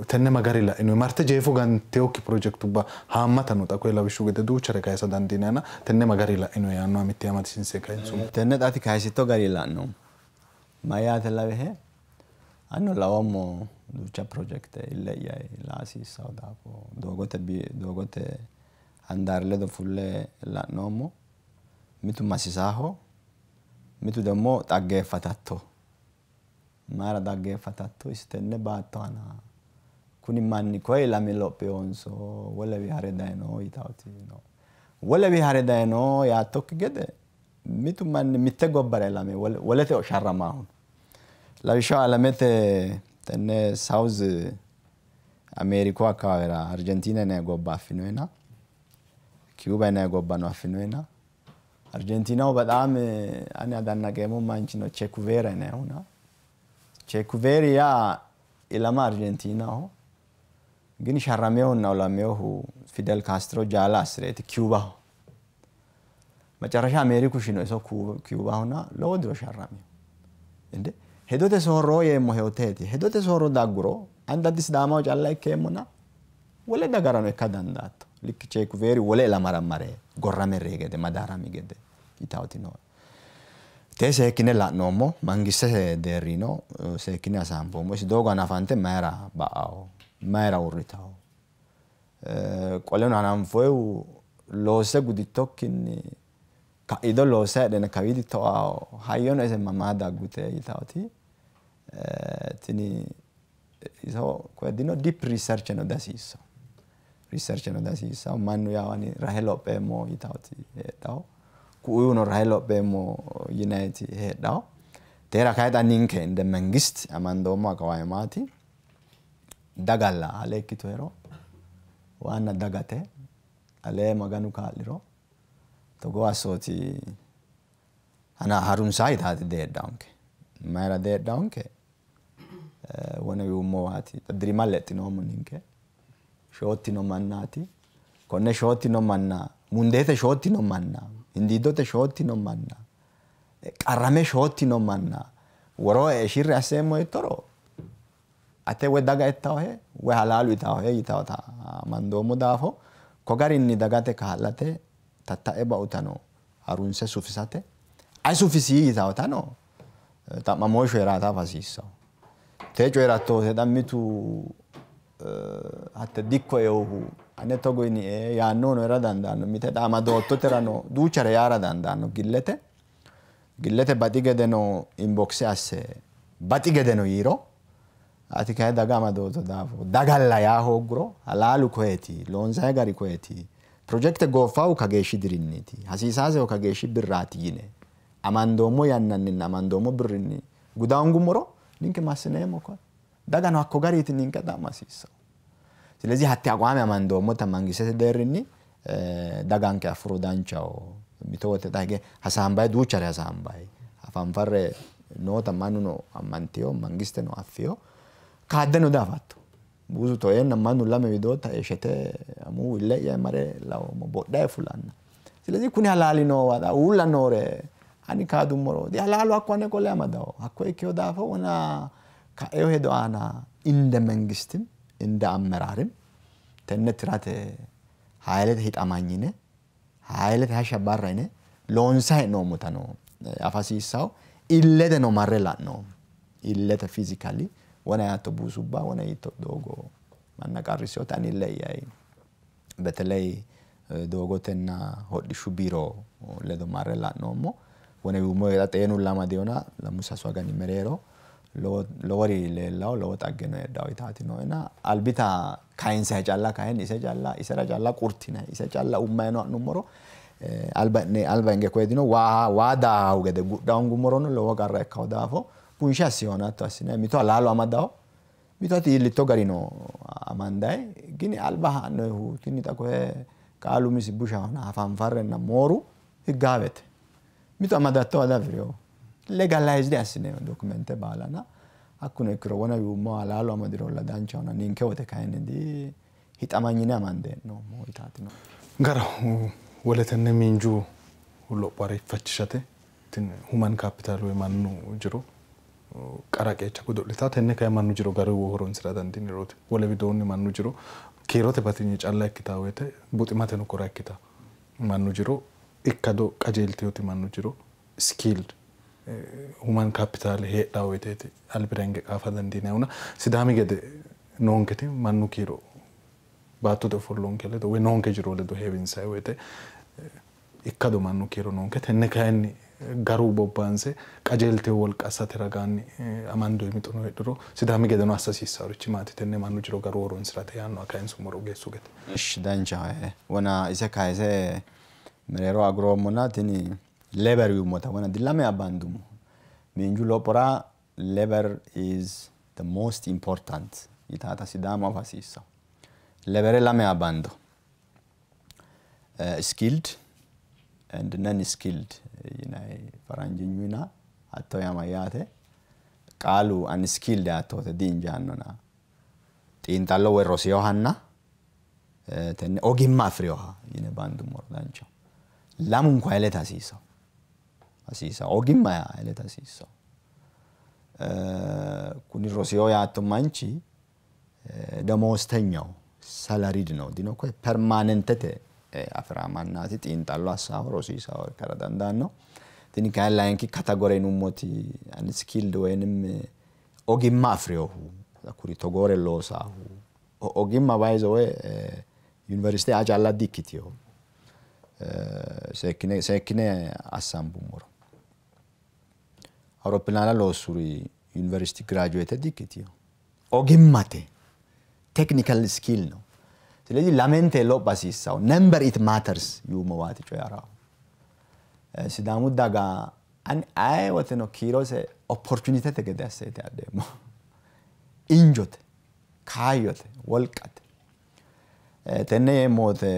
tenne ma gari la'inoyi marte jeefo ganteokki pirojekitubba haammata no xa koye lawishshu gede duuchare kayisa dandiinayina tenne ma gari la'inoyi yaannoha mitte amadisiinse kayinsummo. Tenne xa ati kayisitto gari la'noommo mayyaate lawihe anino lawoommo duucha pirojekite ille'ya la hasiissawo daafo doogote doogote handaari ledo fulle la'noommo mitu masisaaho mitu demmo xaggeeffatatto mayira xaggeeffatatto isi tenne baatto aana kuni manni koye ilame lophewonso wolewi hare dayino yitawoti no wolewi hare dayino yaattokki gede mitu manni mitte gobbara ilame wolete sharramaahu lawishshaho alamete tenne South Ameeriku akkawaawera Arjentiina yinayi gobba affinoyina Kiyuba yinayi gobbano affinoyina Arjentiinaho bexaam ani adannaqeemmo manchi no Che Guevara yinayihuna Che Guevara yaa ilama Arjentiinaho gin sharramehunna olamehu Fidel Castro jaala assireeti Kiyubaho macarasha Ameeriku shino iso Kiyubahona lowo diro sharramino inde hedote soorro yeemmo heoteeti hedote soorro dagguro andi Sidaamaho calla ikkeemmona wole dagarano ikka dandaatto likki Che Guevara wole ilamara mare gorrame ree gede madaarami gede yitawoti no tee seekkine la'noommo mangistete deerrino seekkine hasaamboommo isi doogo hanafante mayira ba'awo mayira uurritawo qoleno hananfoyihu loosse gudittokkinni ka'ido loossa heedheenna kawiidi to'awo hayyono ise mamaa daggute yitawoti tini iso koye dino deep research no dihasiissawo research no dihasiissawo mannu yawo ani rahe lopheemmo yitawoti heedhawo ku'uyuno rahe lopheemmo yinayiti heedhawo teera kayi xa ninke inde mengist amandoommo aqawaayemaati dagalla ale ikkituhero waanna dagate ale maganu kaa'liro togoo assooti ana harunsaa yitaati deedhawonke mayira deedhawonke wone yuummowaati xa dirima lexxinoommo ninke shoottino mannaati konne shoottino manna mundeete shoottino manna hindiiddote shoottino manna qarrame shoottino manna woroo e'e shirri asseemmo yittoro ate woy daga ittawohe woy halaalu itawohe yitawota amandoommo daafo ko garinni dagate kaa'late tatta'e ba'utano harunse sufisate ayi sufisi yitawotano xa'mamooshshu heeraata afa hasiissawo tee coyiratto wote xa mitu hatte dikko eohu ane togo yinie yaannohuno heera dandaanno mite xa amadoottotera duuchare yaara dandaanno gillete gillete baxi gedeno inboxe asse baxi gedeno yiiro ati kayi daga amadootto daafo dagalla yaa hoogguro halaalu koyeeti loonsayi gari koyeeti pirojekite gooffahu kageeshshi dirinniiti hasiisaasehu kageeshshi birraati yine amandoommo yannanninna amandoommo birrinni guda hoongummoro ninke massineemmo koye dagano hakko gariiti ninke xa'ma hasiissawo ስለዚህ hatte aqwaame amandoommota mangistete deerrinni daganke affuro danchaho mito wote xa hige hasaambayi duuchare hasaambayi hafanfarre noota mannuno ammanteyo mangisteno affeyo kaaddeno diafatto buusu toeenna mannu lame widoo tae shete amuwu ille'ya mare lawoommo bodhayi fulanna ስለዚህ kuni halaali noowa xa uulla noore ani kaadummoro dihalaalu hakko ane qole amadawo hakko ikkeyo daafo wona ka'eyo hedo aana inde mengistim inde ammerarim tenne tirate haylete hixamanyine haylete hashsha barra yine loonsa hee'noommotano afa hasiissawo. Illeteno marre la'noommo, illete physically wona yaatto buusubba wona yiitto doogo manna qarrisewota ani ille iyyai በተለይ doogotenna hodhishshu biiro ledo marre la'noommo. Wona yuummo xeenu lamadeona lamu sasu agani mereero lowori leellawo, lowo xaggeno heedhawo yitaati nooena albita kayinsayi calla kayinni ise calla isera calla qurtinayi ise calla ummayino ha'nummoro alba hinge koyedino waa daahu gede gudha hongummorono lowo qarra ikkawo daafo bunshe assihona hatto assinayi mito halaalu amadawo mito ati iillitto garino amandayi gini alba ha'noyihu tini xa koye qaalu umisi bushahona hafanfarrenna mooru higgaawete mito amadatto adafiriyo legalized assineyo dokumente baalana hakkuno ikkiro wona yuummo halaalu amadirolla danchahona ninke wote kayinni di hixamanyine amande hee'noommo yitaati no. Gara wole tenne miinju lopho ariifachishate tini human capital woyi mannu jiro qara qeecha godo'litaa tenne kayi mannu jiro garu horonsira dandiinirooti. Wole widoonni mannu jiro kiirote batinye calla ikkitaa woyte buximateno kora ikkitaa mannu jiro ikkado qajeelteyooti mannu jiro skilled human capital heedhaa woyteeti albira hinge qaafa dandiinayihuna Sidaami gede noonketi mannu kiiro baattote ofollonke ledo woyi noonke jiro ledo heewinsayi woyte ikkado mannu kiiro noonke tenne kayinni garu bobbaanse qajeelteyo wolqa assate ragaanni amandoyi mixono heedhuro Sidaami gedeno assa hasiissaworichi maati tenne mannu jiro garu horonsirate yaannoha kayinsummoro ogeessu gede. Ishi danchaho wona ise kayise mereero aguroommona tini leber yuummota wona dilame abbandumo miinju lophora leber is the most important yitaata Sidaamu afa hasiissawo. Lebere lame abbando skilled and non skilled yinayi faranjinyuna hatto yaa mayyaate qaalu unskilled yaattote diinjaannona xiinxallo woyi rosiyohanna tenne ogimma afiriyoha yine bandummoro danchaho. Lamunku haylete hasiisawo hasiisawo ogimma yaa haylete hasiisawo. Kuni rosiyo yaatto manchi ደመወዝተኛው salaried ነው dino koye permanentete afira mannaati xiinxallo assaho rosiisaho ikkara dandaanno. Tini kayinni layinki category yinummoti unskilled woyinim ogimma afiriyohu kuri togoore loosaahu ogimma by the way university aa calla di''ikkiteyo seekkine assambummoro awuroppilaana loossuri university graduate di''ikkiteyo ogimmate technical skill ነው። ስለዚህ lamente lopha hasiissawo number it matters yuummowaati coyi'raahu. Sidaamu daga ani aye woteno kiirose opportunitete gede asseeti adheemmo. Injote, kaayyote, wolqate. Tenne yeemmo wote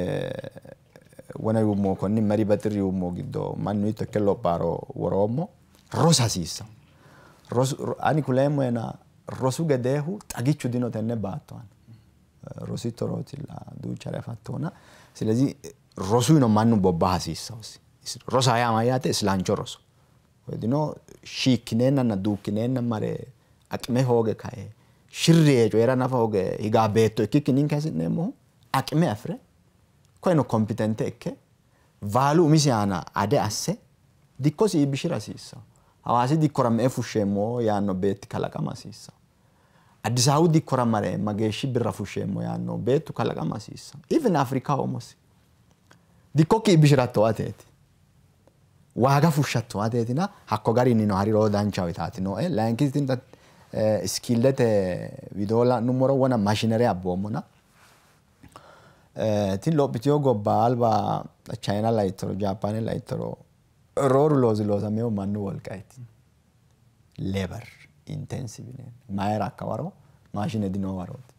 wona yuummo konni mari baxiri yuummo giddo mannu hiitto ikke lophaaro woroommo rosa hasiissawo. Ani kuleemmoena rosu gedeehu xagichu dino tenne baatto aana. Rosittorootilla duuchare afattona. ስለዚህ rosuyino mannu bobbaha hasiissawosi. Rosa yaa mayyaate isilancho roso. Woydino shiikkineennanna duukkineenna mare aqime hooge kae shirri yee coyi'ra nafa hooge higaa beetto ikkikki ninke hasi'neemmohu aqime afire koyeno kompetente ikke vaalu umisi aana ade asse dikkosi iibbishira hasiissawo. Hawaasi dikkora me''e fushsheemmo yaanno beetti kalaqama hasiissawo. Addis Ababu dikkora mare mageeshshi birra fushsheemmo yaanno beettu kalaqama hasiissawo. Even Afrikaho umosi dikkokki iibbishiratto ateeti. Waaga fushshatto ateetina hakko garinnino hariro danchaho yitaati nooe. Layinkiti tini xa skillete widoo la'nummoro wona mashinere abboommona. Tini lophiteyo gobba alba China laittoro Japaane laittoro rooru loosi loosameyo mannu wolqayti. Labor intensive yineemmo. Mayira hakka waro maashine dinoo warooti.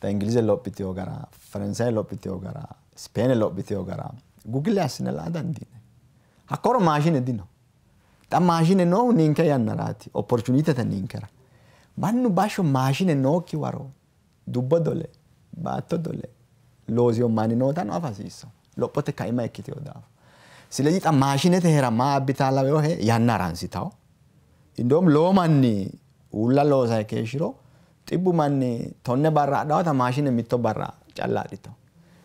Xa Ingilize lophiteyo gara, Faransaye lophiteyo gara, Spain lophiteyo gara Google assine la'a dandiinanni. Hakka waro maashine dino. Xa maashine noohu ninke yannaraati, opportunitete ninkera. Mannu bashsho maashine nookki waro dubbo dole, baatto dole loosiyo manni nootano afa hasiissawo. Lophote kaima ikkiteyo daafo. ስለዚህ xa maashinete heera maa abbitaa laweyohe yanna haransitawo. Indoom lowo manni uulla loosayi keeshshiro xibbu manni 10 barra adhawota maashine mitto barra calla adhitawo.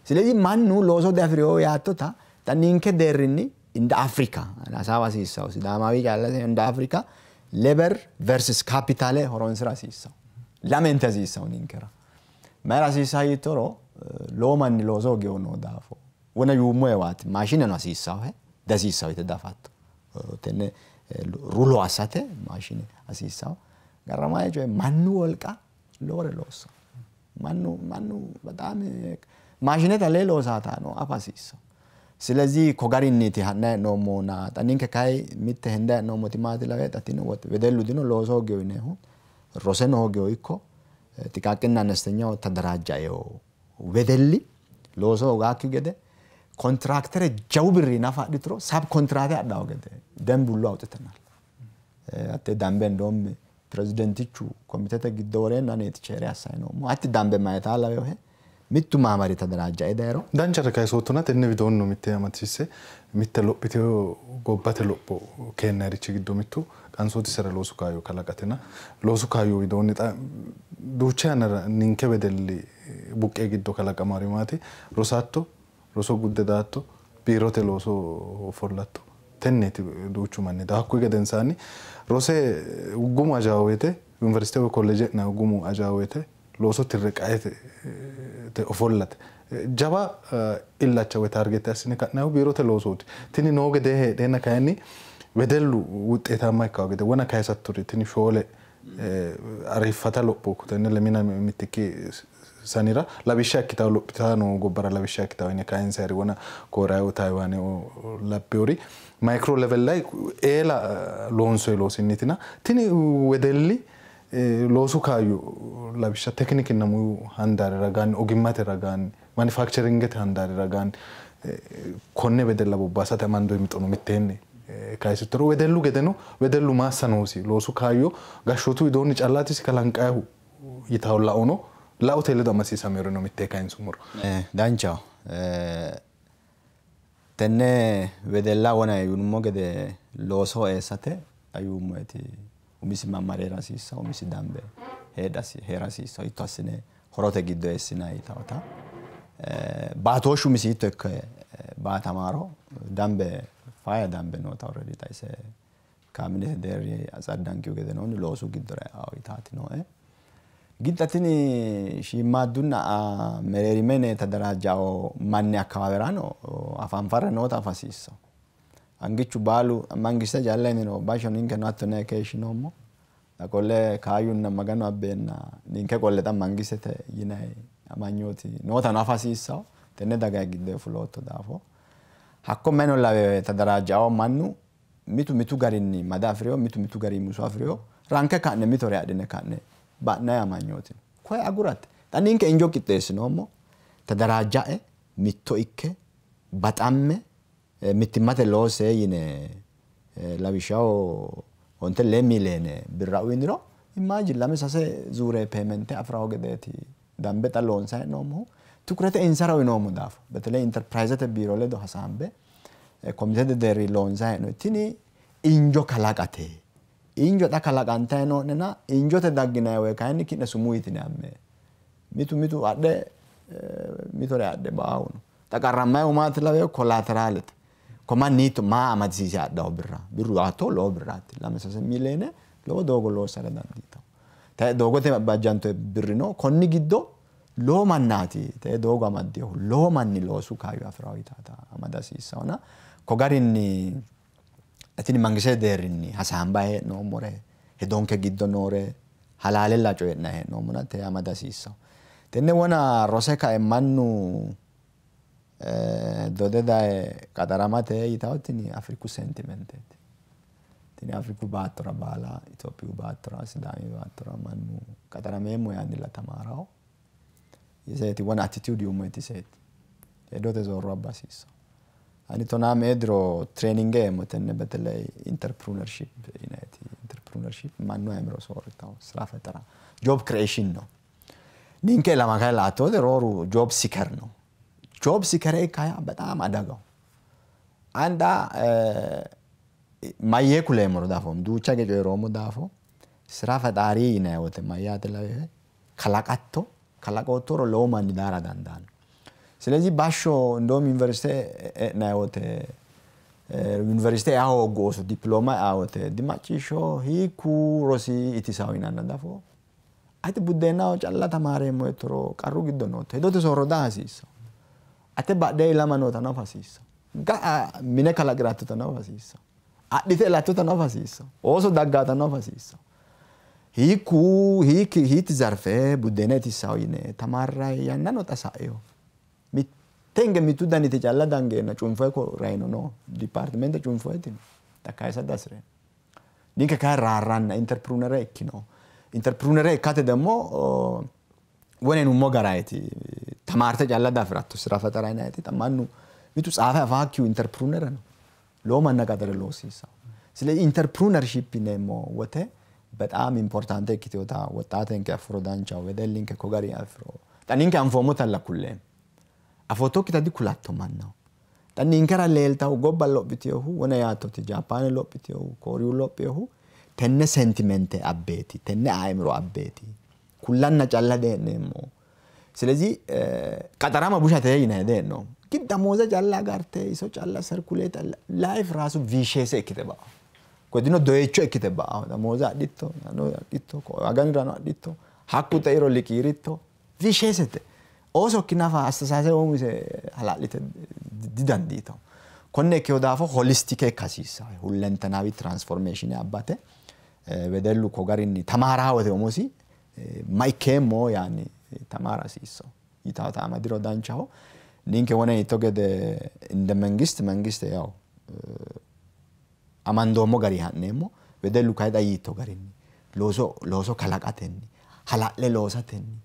ስለዚህ mannu looso diafi'reyo yaattota xa ninke deerrinni እንደ አፍሪካ hasaawa hasiissawo sidaamawi calla እንደ አፍሪካ labor versus capital horonsira hasiissawo lamente hasiissawo ninkera mayira hasiissawo yiittoro lowo manni looso hogewo noo daafo wona yuummoewaati maashineno hasiissawohe dihasiissawo yite dafatto tenne rulo assate maashine hasiissawo garramaye coye mannu wolqa lowore loossawo mannu mannu በጣም maashinete alee loosaata no afa hasiissawo ስለዚህ ko garinniiti ha'nayi hee'noommona xa ninke kayi mitte hendayi hee'noommoti maati lawe xa tini wedellu dino looso hogewo yineehu roseno hogewo ikko xiqaqqinna anestenyaho tadaraajjaewo wedelli looso hogaakki gede kontiraaktere jawu birri nafa adhituro sub kontraate adhawo gede ደንብ ሁሉ አውጥተናል። hatte dambe እንደውም ፕሬዚደንቲቹ ኮሚቴተ giddo woreenna aneeti chair assayi noommohu hatti dambe mayitaa laweyohe mittu maamari tadaraajjae dayiro Danchare kayisoottona tenne widoonno mitte amadisiisse mitte lophitewo gobbate lopho keennayirichi giddo mittu qansootisera loosu kaayyo kalaqatena loosu kaayyo widoonni xa duucha yannara ninke wedelli buqqee giddo kalaqamari maati rosatto roso gudde daatto biirote looso ofollatto tenneeti duuchu manni hakkuyi gedensaanni rose gumu ajaawo woyte yuniversite woyi kolleeje e'nayi gumu ajaawo woyte looso tirre qaete ofollate jawa illacha woyi target assine ka'nayihu biirote loosooti. Tini noo gedee heedheenna kayinni wedellu wuxxeetaamma ikkawo gede wona kayisatturi tini shoole ariiffata lopho tenne lemina mittikki sanira lawishsha ikkitawo lophitawo noo gobbara lawishsha ikkitawo yine kayinsayiri wona Kooriyaho Tayiwaaneo labbewori micro level lay eela loonsoyi loosinniitina tini wedelli loosu kaayyo lawishsha tekinikinna muyu handaari ragaanni ogimmate ragaanni manufacturingete handaari ragaanni konne wedella bobbaasate amandoyi mixono mitteenni kayisittoro wedellu gedeno wedellu maassa noosi loosu kaayyo gashshootu widoonni callaatisi kalanqayihu yitawo laono laote ledo amadisiisameyorino mittee kayinsummoro. Danchaho tenne wedella wona yinummo gede loosoho eessate xa yuummoeti umisi maamari heera hasiissawo umisi dambe heera hasiissawo hiitto assine horote giddo eessinayi yitawota baatooshshu umisi hiitto ikke baatamaaro dambe faaya dambe noota already xa ise kaabinete deerri atsaddankihu gedenoonni loosu giddora e'awo yitaati nooe. ግን xa tini shiimmaaddunna mereerimene tadaraajjao manni akkawaawera afanfarre noota afa hasiissawo. Angichu baalu mangiste calla yiniro basho ninkeno hatto yine keeshshinoommo. Xa qolle kaayyunna maganu abbeenna ninke qolle xa mangistete yinayi amanyooti nootano afa hasiissawo. Tenne dagayi giddo fulootto daafo. Hakko mayino lawe tadaraajjao mannu mitu mitu garinni mada afireyo mitu mitu garinni muso afireyo ranke ka'ne mitore adhine ka'ne ba'nayi amanyooti no. Koye agurate. Xa ninke injo qixxeessinoommo tadaraajja'e mitto ikke baxamme mittimmate loose yine lawishshaho 2 miiliyoone birra uyiniro imagine 2-3 zuure paymente afirawo gedeeti dambe xa loonsayi hee'noommohu tukurete insara uyinoommo daafo በተለይ ኢንተርፕራይዘte biiro ledo hasaambe komitete deerri loonsayi hee'noyi tini injo kalaqate injo xa kalaqantayi noo'nena injote dagginayi woyi kayinni ki'ne sumuu yitine amme mitu mitu adhe mitore adhe ba'awu no xa qarrammayihu maati laweyo kollateraalete ko manni hiitto maa amadisiise adhawo birra birru hatto lowo birraati 2-3 miiliyoone lowo doogo loossara dandiitawo te doogote bajjanto birrino konni giddo lowo mannaati te doogo amaddeyohu lowo manni loosu kaayyo afirawo yitaata amada hasiissawona ko garinni tini mangistete deerrinni hasaambayi hee'noommore hedonke giddo noore halaalella coyi'nayi hee'noommona te amada hasiissawo. Tenne wona rose kae mannu dode daye qaxaramate yitawo tini Afriku sentimenteeti. Tini Afriku baattora baala Itophiyu baattora Sidaami baattora mannu qaxarameemmo yaannilla tamaarawo. Iseeti wona attitude yuummoeti iseeti. Hedote soorro abba hasiissawo. Ani 15 diro training eemmo tenne በተለይ entrepreneurship yinayti entrepreneurship mannu ayimiro soorritawo ስራ ፈጠራ job creation ነው። Ninke ilama kayi la'atto wote rooru job seeker ነው። Job seeker ikka yaa በጣም አደጋው Ani xa mayyee kuleemmoro diafoommo duucha hige coyiroommo daafo ስራ ፈጣሪ yinayi wote mayyaate lawehe kalaqatto kalaqoottoro lowo manni daara dandaanno. ስለዚህ ባሾ እንደውም ዩኒቨርሲቲ ኤናዮተ ዩኒቨርሲቲ ያሆ ጎሱ ዲፕሎማ ያወተ ዲማጪሾ ሂኩ ሮሲ ኢቲሳዊና ዳፎ ati buddeenaho calla tamaareemmo yittoro qarru giddo nootto hedote soorro daa hasiissawo ate badhee ilama noota nafa hasiissawo ga'a mine kalaqirattota nafa hasiissawo adhite ilattota nafa hasiissawo ooso daggaata nafa hasiissawo hiikku hiikki hiitti zarfe buddeena itissawo yine tamaarrayi yannano xa sa'eyo mittenge mittu daniti calla dangeenna cunfoye ko rayino no dipartimente cunfoyetino xa kayisa dasireno ninke kayi raarranna interprenere ikkino interprenere ikkate ደግሞ ወኔኑሞ garayti tamaarte calla dafiratto sira fexera yinayti xa mannu mitu tsaafe afaakkihu interprenere no lowo manna qaxare loosiisawo ስለዚህ entrepreneurship yineemmo wote በጣም important ikkiteewota woxxaatenke affuro danchaho wedellinke ko gari affiro xa ninke anfoommotalla kulleemmo afoottokkita dikulatto mannaho xa ninkera leeltahu gobba lophiteyohu wone yaattoti Jaappaane lophiteyohu Kooriyu lophiyohu tenne sentimente abbeeti tenne aimiro abbeeti kullanna calla dee'neemmo ስለዚህ qaxarama bushate yinayi dee'noommo ግን damooza calla agarte iso calla circulate life ራሱ vicious ikkite ba'awo kodino doyicho ikkite ba'awo damooza adhitto adhitto aganirano adhitto hakku xeiro liqiiritto vicious-ete oosokki nafa astasaase umise hala'lite didandiitawo konne ikkeyo daafo holistic ikka hasiissawo hullentanawi transformation abbate wedellu ko garinni tamaaraa wote umosi ma ikkeemmo yaanni tamaara hasiissawo yitaata amadiro danchaho ninke wone yitto gede እንደ መንግስት መንግስት ያው amandoommo gari ha'neemmo wedellu kayi xa yiitto garinni looso looso kalaqatenni hala'le loosatenni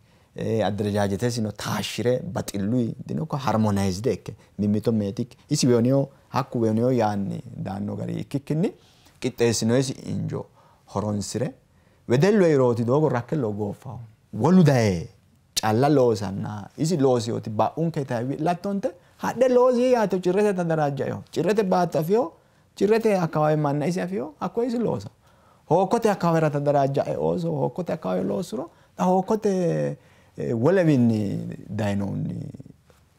aderejajetesino taashshire baxilluyi dino ko harmonized ikke mimmito meetikki isi weoniyo hakku weoniyo yaanni daanno gari ikkikkinni qixxeessinoyisi injo horonsire wedellu eirooti doogo rakke lowo gooffawo wolu daye calla loosanna isi loosiyoti ba'unke tayi wi'lattonte hadhe loosi yaatto cirrete tadarajjayo cirrete baatto afiyo cirrete akkawawe manna isi afiyo hakko isi loosa hookkote akkawawera tadarajja'e ooso hookkote akkawawe loosuro xa hookkote wolewinni dayinohunni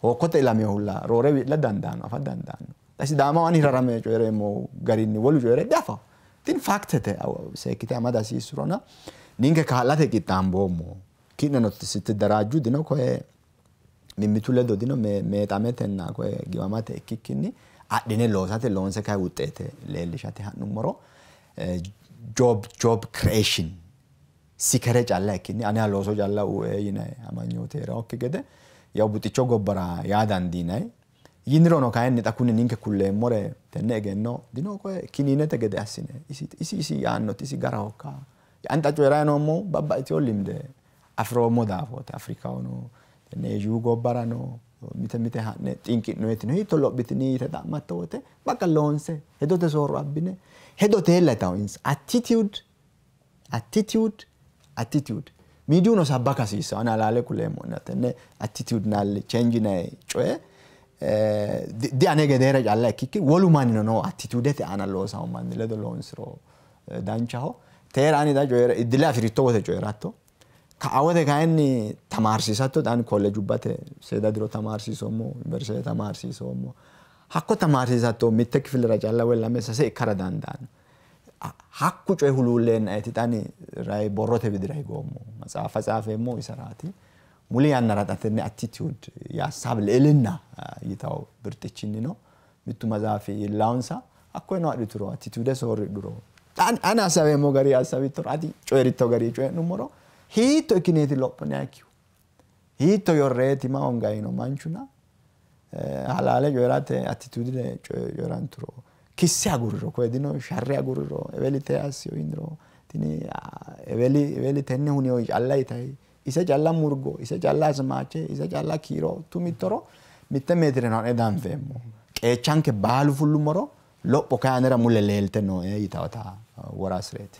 hookkote ilamehulla roore wi'la dandaanno afa dandaanno xa Sidaamaho ani hirarame coyireemmo garinni wolu coyire diafawo tini factete seekkite amada hasiissurona ninke kaa'late qixxaamboommo ki'neno sittidaraajju dino koye mimmitu ledo dino meexametenna koye giwamate ikkikkinni adhine loosate loonse kayi wuxeete leellishate ha'nummoro job creation sikere calla ikkinni aneha looso calla u'e yinayi amanyoote heerawokki gede yaw buxicho gobbara yaa dandiinayi yinirono kayinni xa kuni ninke kulleemmore tenne egenno dino koye kiniinete gede assine isi isi yaannoti isi garahokka ani xa coyirayi noommohu babbaxxiteyo limde afiroommo daafooti Afrikahono tenne Eeshiyu gobbarano mite mite ha'ne xinqi'noyetino hiitto lophitini yite xa'matto wote bakka loonse hedote soorro abbine hedote yitawo insa attitude attitude attitude miidiyuno sabbaka hasiissawo ani halaale kuleemmo'ne tenne attitudinal change yinayi coye di ane gedeere calla ikkikki wolu mannino no attitudete aana loosawo manni ledo loonsiro danchaho teera ani xa coyire iddile afiritto wote coyiratto ka'awote kayinni tamaarsiisatto ani kollejubbate seeda diro tamaarsiisoommo yuniversite tamaarsiisoommo hakko tamaarsiisatto mitte kifilera calla woyi lame sase ikkara dandaanno hakku coyi huluulleennaeti xa ani rayi borrote widira higoommo matsaafa tsaafeemmo iseraati muli yannara xa tenne attitude የሀሳብ ልዕልና yitawo birxichinni no mittu matsaafi iillawonsa hakkoyeno adhituro attitude soorridhuro ani hassaweemmo gari hassawittoro ati coyiritto gari coyi'nummoro hiitto ikkineeti lophinayikkihu hiitto yorreeti ma hongayino manchuna halaale coyirate attitudine coyiranturo kisse aguriro koye dino sharre aguriro eweli tee assiyo yiniro tini eweli eweli tenne huniyo calla yitayi ise calla murgo ise calla asmaache ise calla kiiro tumittoro mitte meetireno ha'ne danfeemmo qeechanke baalu fullummoro lopho kayi anera mule leelte nooe yitawota worasireeti.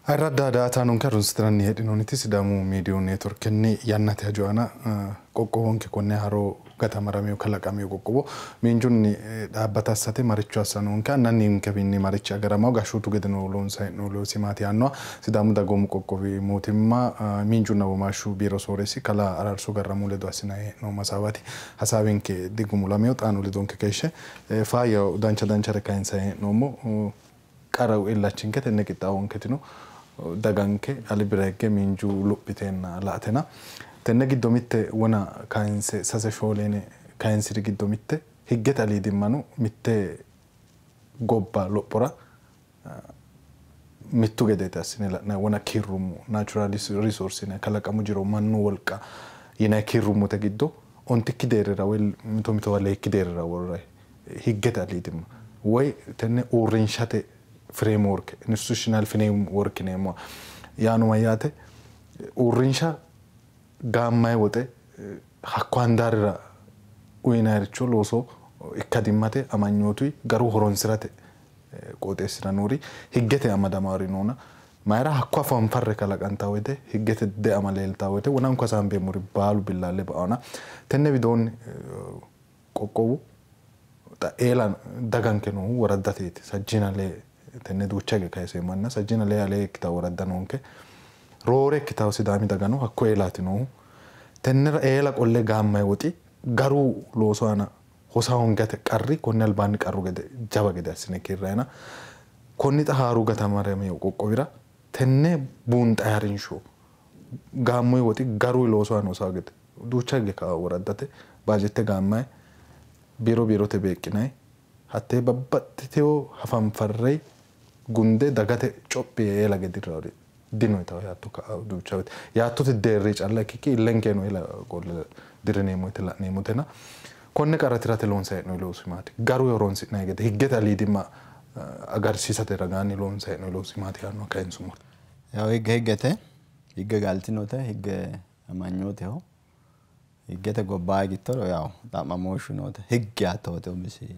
Ayirradda daa"ataanonke harunsitinanni heedhinoonniti Sidaamu miidiyu neetworkenni yannate hajo aana qoqqowonke konne haaro gatamaramino kalaqamino qoqqowo miinjunni dhaabbata assate maricho assa noonke annanninkewiinni marichi agaramawo gashshootu gedeno loonsanni hee'noonni loosi maati yaannoha Sidaamu dagoomu qoqqowi mootimma miinjunna womaashshu biiro sooreessi kalaa Araarso Garramu ledo assinanni hee'noommo hasaawaati. Hasaawinke digumulamino xaano ledonke keeshshe faayyaho dancha danchare kayinsanni hee'noommo. Qara illachinke tenne qixxaawonketino daganke albira higge miinju lophiteenna la"atena tenne giddo mitte wona kayinse sase shoole kayinsiri giddo mitte higgete aliidimmano mitte gobba lophora mittu gedeeti assine la'nanni wona kiirrummo natural resource yinanni kalaqamu jiro mannu wolqa yinanni kiirrummote giddo ontikki deerrira woyi mito mitowa leekki deerrira worrayi higgete aliidimma woyi tenne uurrinshate framework institutional framework yineemmoha yaano mayyaate uurrinsha gaammayi woxe hakko handaarira uyinayiricho looso ikkadimmate amanyootuyi garu horonsirate qooxeessira noori higgete amadamaari noona mayira hakko afanfarre kalaqantaa woyte higgete deama leeltaa woyte wonanku hasaambeemmori baalu billaalle ba'aona tenne widoonni qoqqowu xa eela daganke noohu woraddateeti sajjina lee tenne duucha hige kayiseemmanna sajjina lee alee ikkitaa woradda noonke roore ikkitawo Sidaami dagano hakko eelaati noohu tennera eela qolle gaammayi woxi garu loosu aana hosa hongate qarri konni albaanni qarru gede jawa gede assine kiirrayina konni xa haaru gatamaramino qoqqowira tenne buunxayi harinsho gaammoyi woxi garu loosu aana hosawo gede duucha hige kawa woraddate baajette gaammayi biiro biirote beeqqinayi hattee babbaxxitewo hafanfarre gunde dagate cophi yee eela gede dino yitawo yaatto ka'a duucha woyte yaattote deerri calla ikkikki illenkeno eela qolle dirrineemmo woyte la'neemmotena konne qarra tirate loonsanni hee'noonni loosi maati? Garu horonsi'nanni gede higgete aliidimma agarsiisate ragaanni loonsanni hee'noonni loosi maati yaannoha kayinsummoro. Yaw higge higgete, higge galtinote, higge amanyooteho. Higgete gobbaa higittoro yaw xa'mamooshshu noote. Higge yaatto wote umisi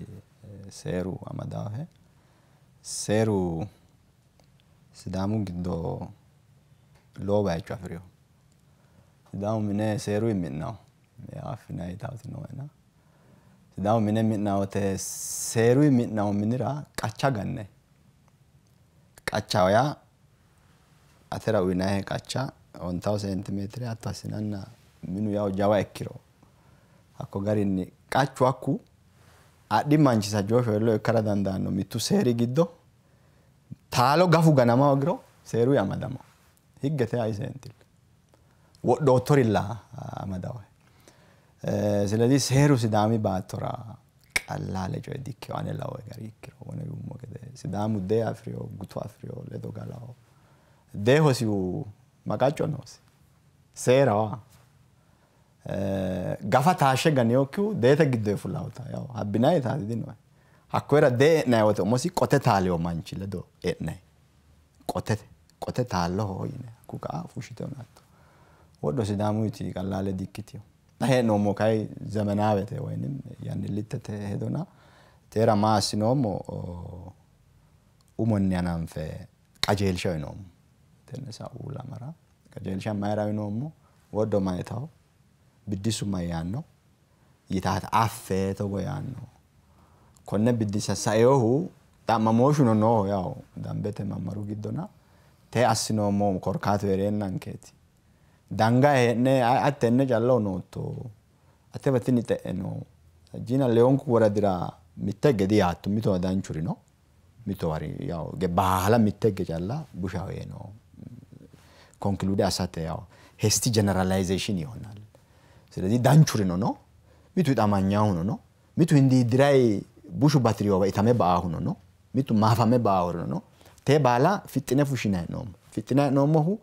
seeru amadaahe. Seeru Sidaamu giddo lowo bayicho afirino. Sidaamu mine seeru mi'nawo. Affinanni yitaati nooena. Sidaamu mine mi'nawo wote seeru mi'nawo minira qacha gannayi. Qachaho yaa atera uyinayihe qacha ontawo seentimeetire hatto assinanna minu yawu jawa ikkiro hakko garinni qachu hakku adhi manchi sajjoo shoyilloo ikkara dandaanno mittu seeri giddo taalo gafu ganama hoogiro seeruyi amadama. Higgete ayiseentilla wodhoottorilla amadawo. ስለዚህ seeru Sidaami baattora qallaale coye dikkino ane lawoe gari ikkiro wone yuummo gede Sidaamu dee afirino gutu afirino ledo galawo deehosihu maqacco noosi seerawa gafa taashshe ganeyokkihu deete giddo fulawota yaw habbinayi taati dinoe hakkoyira dee e'nayi wote umosi qote taalewo manchi ledo e'nayi qote qote taalloho yine hakku ka'a fushshite hunatto wodho Sidaamuyiti qallaale dikkitino. Xa hee'noommo kayi zemenaawete woyinim yannillittete hedona teera maa assinoommo umonni hananfe qajeelsha uyinoommo. Tenne sa'u lamara qajeelsha mayira uyinoommo wodho mayitawo biddisu mayyaanno yitaate affe togo yaanno konne biddissa saeyohu xa'mamooshshuno nooho yaw dambete mammaru giddona tee assinoommo korkaatu heereennankeeti. Danga hee'ne attenne calla nootto atewa tini xe'e no sajjina lewunku woradira mitte higge diyaatto mitowa danchuri no mitowa yaw baala mitte higge calla bushaho yee no conclude assate yaw hasty generalization ይሆናል። ስለዚህ danchurino no mitu hixamanyahuno no mitu hindiiddirayi bushu batiriyowa itame ba'aahuno no mitu maafame ba'aahurino no tee baala fixxine fushshinayi hee'noommo. Fixxinayi hee'noommohu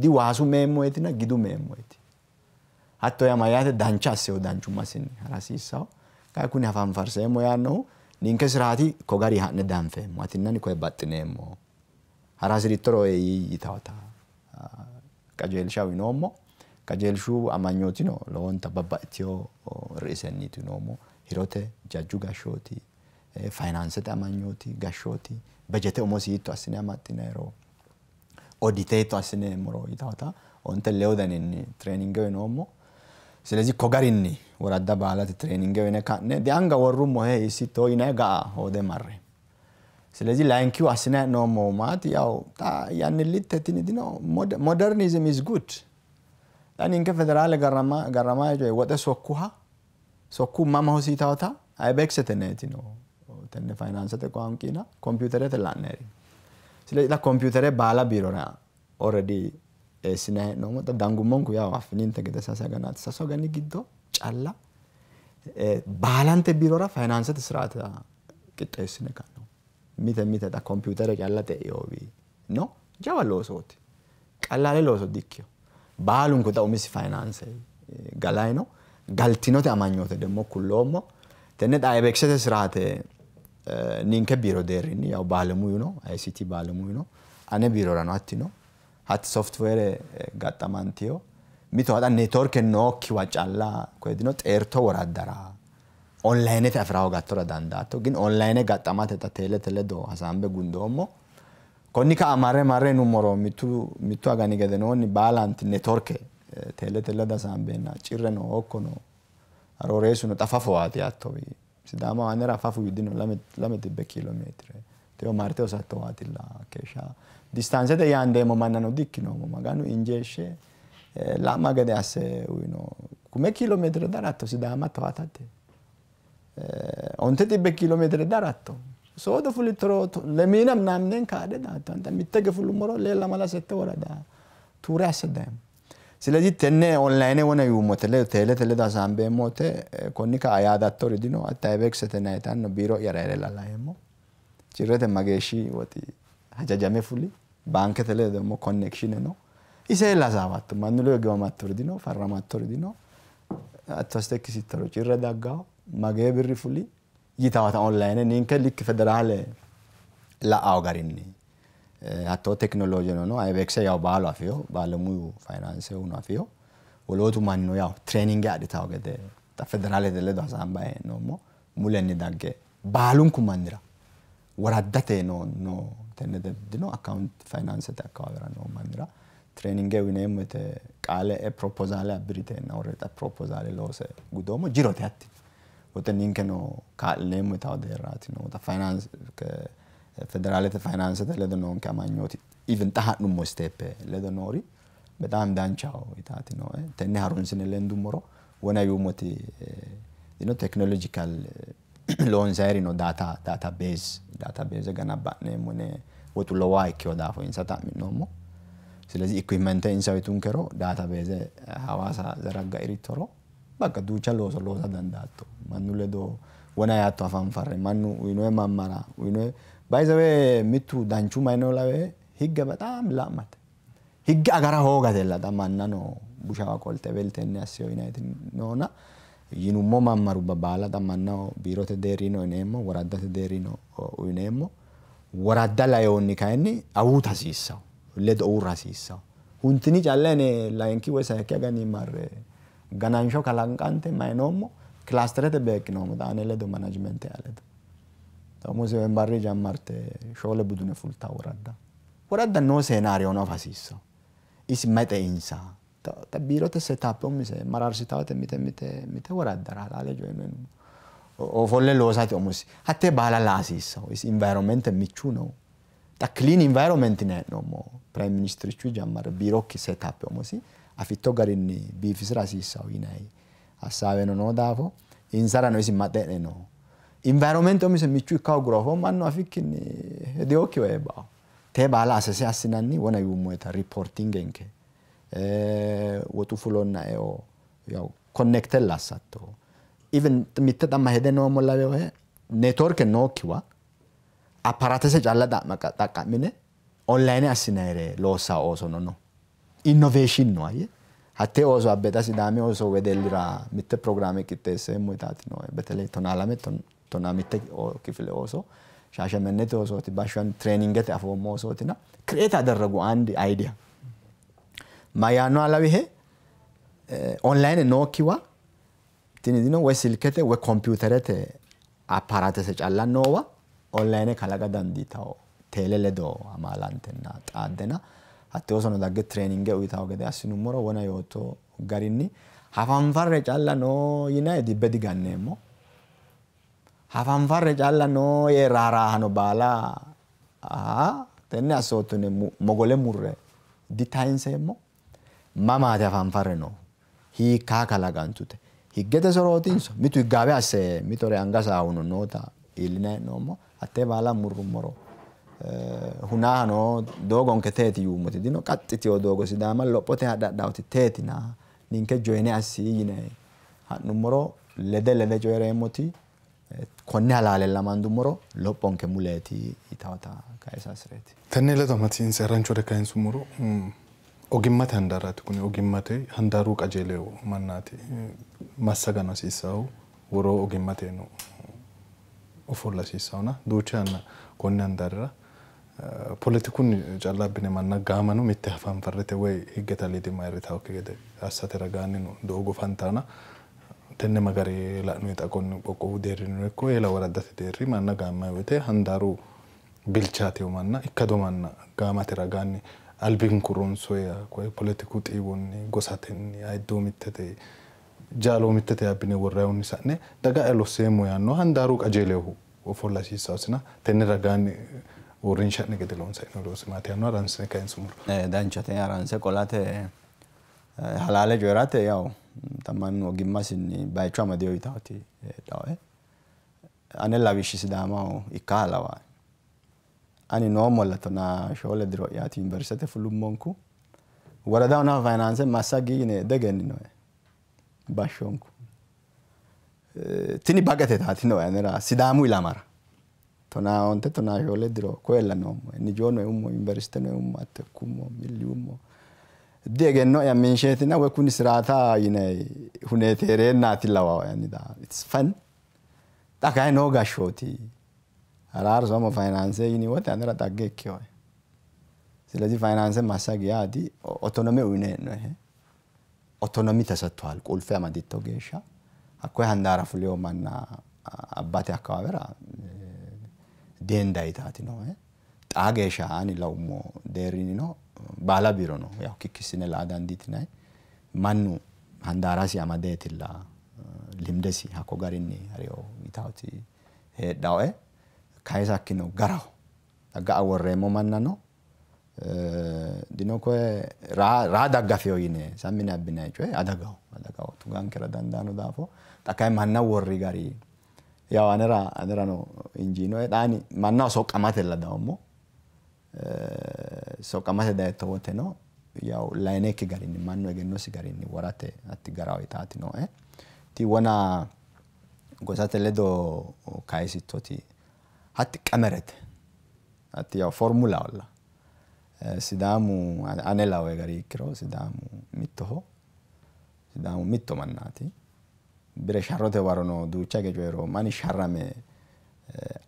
di waasu meemmoetina gidu meemmoeti. Hatto yaa mayyaate dancha assewo danchummasinni harasiissawo kayi kuni hafanfarseemmo yaannohu ninke siraati ko gari ha'ne danfeemmo atinnani koye baxxineemmo harasirittoro yitawota qajeelsha uyinoommo. Qajeelshu amanyootino lowonta babbaxxitewo ri'isenniiti uyinoommo. Hirote jajju gashshooti fayinaansete amanyooti gashshooti bejete umosi hiitto assine amaxxinayiro Audit hiitto assineemmoro yitawota onte lewu daninni training uyinoommo. ስለዚህ ko garinni woradda baalate training uyine ka'ne dianga worrummo he hiissitto yinayi ga'a hoode marre. ስለዚህ layinkihu assinayi hee'noommohu maati yaw xa yannillitte tini dino modernism is good. Xa ninke federaale garramayi coye woxe sokkuha sokku mama hosiitawota IBEXete neeti no tenne fayinaansete qoanqiina kompiuterete la'neeri. ስለዚህ xa kompiutere baala biirora already eessinayi hee'noommo. Xa dangummonku yaw affininte gede sase aganaati. Sasu agani giddo calla baalante biirora fayinaansete siraata qixxeessine ka'noommo. Mite mite xa kompiutere calla xe'iyoowi no jawa loosooti. Qallaale looso dikkino. Baalunku xa umisi fayinaanse galayi no. Galtinote amanyoote demmo kulloommo. Tenne xa IBEXete siraate ninke biiro deerrinni yaw baalemuyu no, ICT baalemuyu no, ane biirorano hatti no. Hatti software gaxxamantiyo. Mitowa xa networke nookkiwa calla koye dino xeerto woraddara onlinete afira hoogattora dandaatto. Gin online gaxxamate xa teelete ledo hasaambe gundoommo. Konni ka'a marre marre yinummoro mittu agani gedenoonni baalanti networke teelete ledo hasaambeenna cirre no hokko no arooreessu no xa fafowaati yaattowi. Sidaamaho anera fafu dino lame xibbe kiilomeetire. Teo marte hosattowaatilla keeshsha. Distansete yaandeemmo mannano dikkinoommo. Maganu injeeshshe la'ma gede asse uyino. Kume kiilomeetire daratto Sidaama towatate. Onte xibbe kiilomeetire daratto. Soodo fulittoro lemiina ምናምንን kaadhe daatto. Anta mitte ge fulummoro lee lamala sette worada tuure asse dayemmo. ስለዚህ tenne online wona yuummote ledo teelete ledo hasaambeemmote konni ka'a yaadattori dino. Hatta IBEXete nayitanno biiro'yara heere lallaheemmo. Cirrete mageeshshi woxi hajajame fuli baankete ledo demmo connection no. Ise hasaawatto mannu ledo giwamattori dino, farramattori dino. Hatto assite ikkisittoro cirre daggawo magee birri fuli yitawata online ninke likki federaale la'awo garinni. Hattoo teknoloojeno no IBEX yaw baalu afiyo baalemuyu fayinaansehuno afiyo wolootu mannino yaw training adhitawo gede xa federaalete ledo hasaambayi hee'noommo. Mulenni dagge baalunku mannira woraddate no no tenne dino account fayinaansete akkawaawera noo mannira training uyineemmo yite qaale e proposaale abbiritenna worre xa proposaale loose gudoommo jirote hatti. Woxe ninkeno kaa'lineemmo yitawo deerraati no xa finance federaalete fayinaansete ledo noonke amanyooti even xa ha'nummo steppe ledo noori በጣም danchaho yitaati nooe. Tenne harunsine lendummoro wona yuummoti dino technological loonsayiri no database ganabba'neemmo yine woxu lowoha ikkewo daafo insa xa'mi'noommo. ስለዚህ equipment insa uyitunkero database Hawaasa zaragga'irittoro bakka duucha looso loosa dandaatto. Mannu ledo wona yaatto afanfarre mannu uyinoe mammara uyinoe by the way mittu danchu mayino lawe higge በጣም la'mate. Higge agara hoogatella xa mannano bushawa qolte weltenne assiyo yinayiti noona yinummo mammarubba baala xa mannaho biirote deerrino uyineemmo, woraddate deerrino uyineemmo. Woradda layoonni kayinni awuuta hasiissawo, ledo uurra hasiissawo. Huntini calla yine layinki woyi sayikki agani marre ganansho kalanqante mayinoommo kilasterete beeqqinoommo xa ane ledo managemente ledo. Xa umose wembarri jammarte shoole budune fultawo woradda. Woradda noo seenaariono afa hasiissawo. Isi mayi xeinsa. Xa biirote setup umise mararsitawate mite mite mite woraddara halaale coyi'no yinummo. Ofolle loosate umosi. Hattee baala la'a hasiissawo. Isi environment michu no. Xa clean environment yinayi hee'noommo. Prime ministerichu jammare biirokki setup umosi afitto garinni biifisira hasiissawo yinayi hassaaweno noo daafo insarano isi maxe'ne no. Environment umise michu ikka hooguro afoo mannu afikkinni hedeokkiwa bao. Tee baala assese assinanni wona yuummoyita reportingenke woxu fulonna eo yaw connectella assatto. Even mitte xamma hede noommo lawewohe networke nookkiwa apparatese calla xaqqa'mine online assinayire loossawo oosono no. Innovation no ayye. Hattee ooso abbe xa Sidaami ooso wedellira mitte programme qixxeesseemmo yitaati nooe. በተለይ tonaa lame tonaa mitte kifile ooso Shaashamannete oosooti bashshan trainingete afoommo oosootina create አደረጉ አንድ idea. Mayaanno alawihe online nookkiwa tini dino woyi silkete woyi kompiuterete apparatese calla noowa online kalaqa dandiitawo teele ledo amaalantenna xaaddena Hatte oosono dagge traininge uyitawo gede assinummoro wona yootto garinni hafanfarre calla noo yinayi dibbe diganneemmo. Hafanfarre calla noo yee raaraahano baala tenne assoottune mogole murre ditayinseemmo. Mamaati hafanfarre noohu? Hiikkaa kalaqantute? Higgete sorootinso mitu higgaawe asse mitore anga saahuno noota iillinayi hee'noommo. Hattee baala murrummoro hunaahano doogonke teeti yuummoti dino qaxxiteyo doogo Sidaama lophote hadhadhaoti teetina ninke joine assi yine ha'nummoro lede lede coyireemmoti konne halaale amandummoro lophonke muleeti yitawota kayisa hasireeti. Tenne ledo amadisiinse haranchore kayinsummoro ogimmate handaaraati kuni ogimmate handaaru qajeeleyo mannaati massagano hasiissahu woroo ogimmateno ofolla hasiissahuna duucha yanna konni handaarira politikunni calla abbine manna gaamano mitte hafanfarrete woy higgete aliidimma ayirritawokki gede assate ragaannino doogo fantaana tenne magari la'noyi xa konni qoqqowu deerrinnino ikko eela woraddate deerri manna gaammayi woyte handaaru bilchaateyo manna ikkado manna gaamate ragaanni albinku ronsoya koye politiku xiiwonni gosatenni ayiddoomittete jaaloomittete abbine worrayihunni sa'ne daga'ya losseemmo yaanno handaaru qajeelehu ofolla hasiissawosina tenne ragaanni uurrinsha'ne gede loonsanni loosi maati yaanno haransine kayinsummoro. Danchate haranse qolate halaale coyi'rate yawu xa mannu ogimmasinni bayicho amadeyo yitaati heedhawoe. Ane lawishshi Sidaamaho ikkaha lawaae. Ani noommolla 14 diro'yaati yuniversitete fulummonku woradaho nafa fayinaanse massagi yine degenninoe bashshonku. Tini baqete taatinoe anera Sidaamu ilamara. 15 14 diro koyella noommo. Nijoono eummo, yuniversiteno eummo, attekkummo, milliyummo. Diegenno'ya minsheetina woy kuni siraata yine huneete heereennaati lawawoe ani da. It's fun. Xa kayi noo gashshooti Araarso amo fayinaanse yini wote anera xagge ikkeyoe. ስለዚህ ፋይናንስ ማሳግ ያዲ ኦቶኖሚ uyine hee'noyihe ኦቶኖሚ ተሰጥቷል። ቁልፌ amaditto geeshsha hakkoye handaara fuleyo manna abbate akkawaawera deenda yitaati nooe. Xaa geeshsha ani laummo deerrinnino baala biiro no yaw kikkissine la'a dandiitinayi mannu handaarasi amadeetilla limdesi hakko garinni hariyo yitaati heedhawoe. Kayisakkino garaho ga'a worreemmo mannano dino koye raa daggafeyo yine sammine abbinayi coye adagaho adagaho tugankera dandaano daafo xa kayi manna worri gari yaw anera anerano injiinoe xa ani mannaho soqqamatella dawommo soqqamate dayitto woteno yaw layinekki garinni mannu egennosi garinni worate hatti garaho yitaati nooe. Ti wona gosate ledo kayisittoti hatti qamerete hatti yaw formulaolla Sidaamu ane lawe gari ikkiro Sidaamu mittoho Sidaamu mitto mannaati bire sharrote warono duucha hige coyiroommo ani sharrame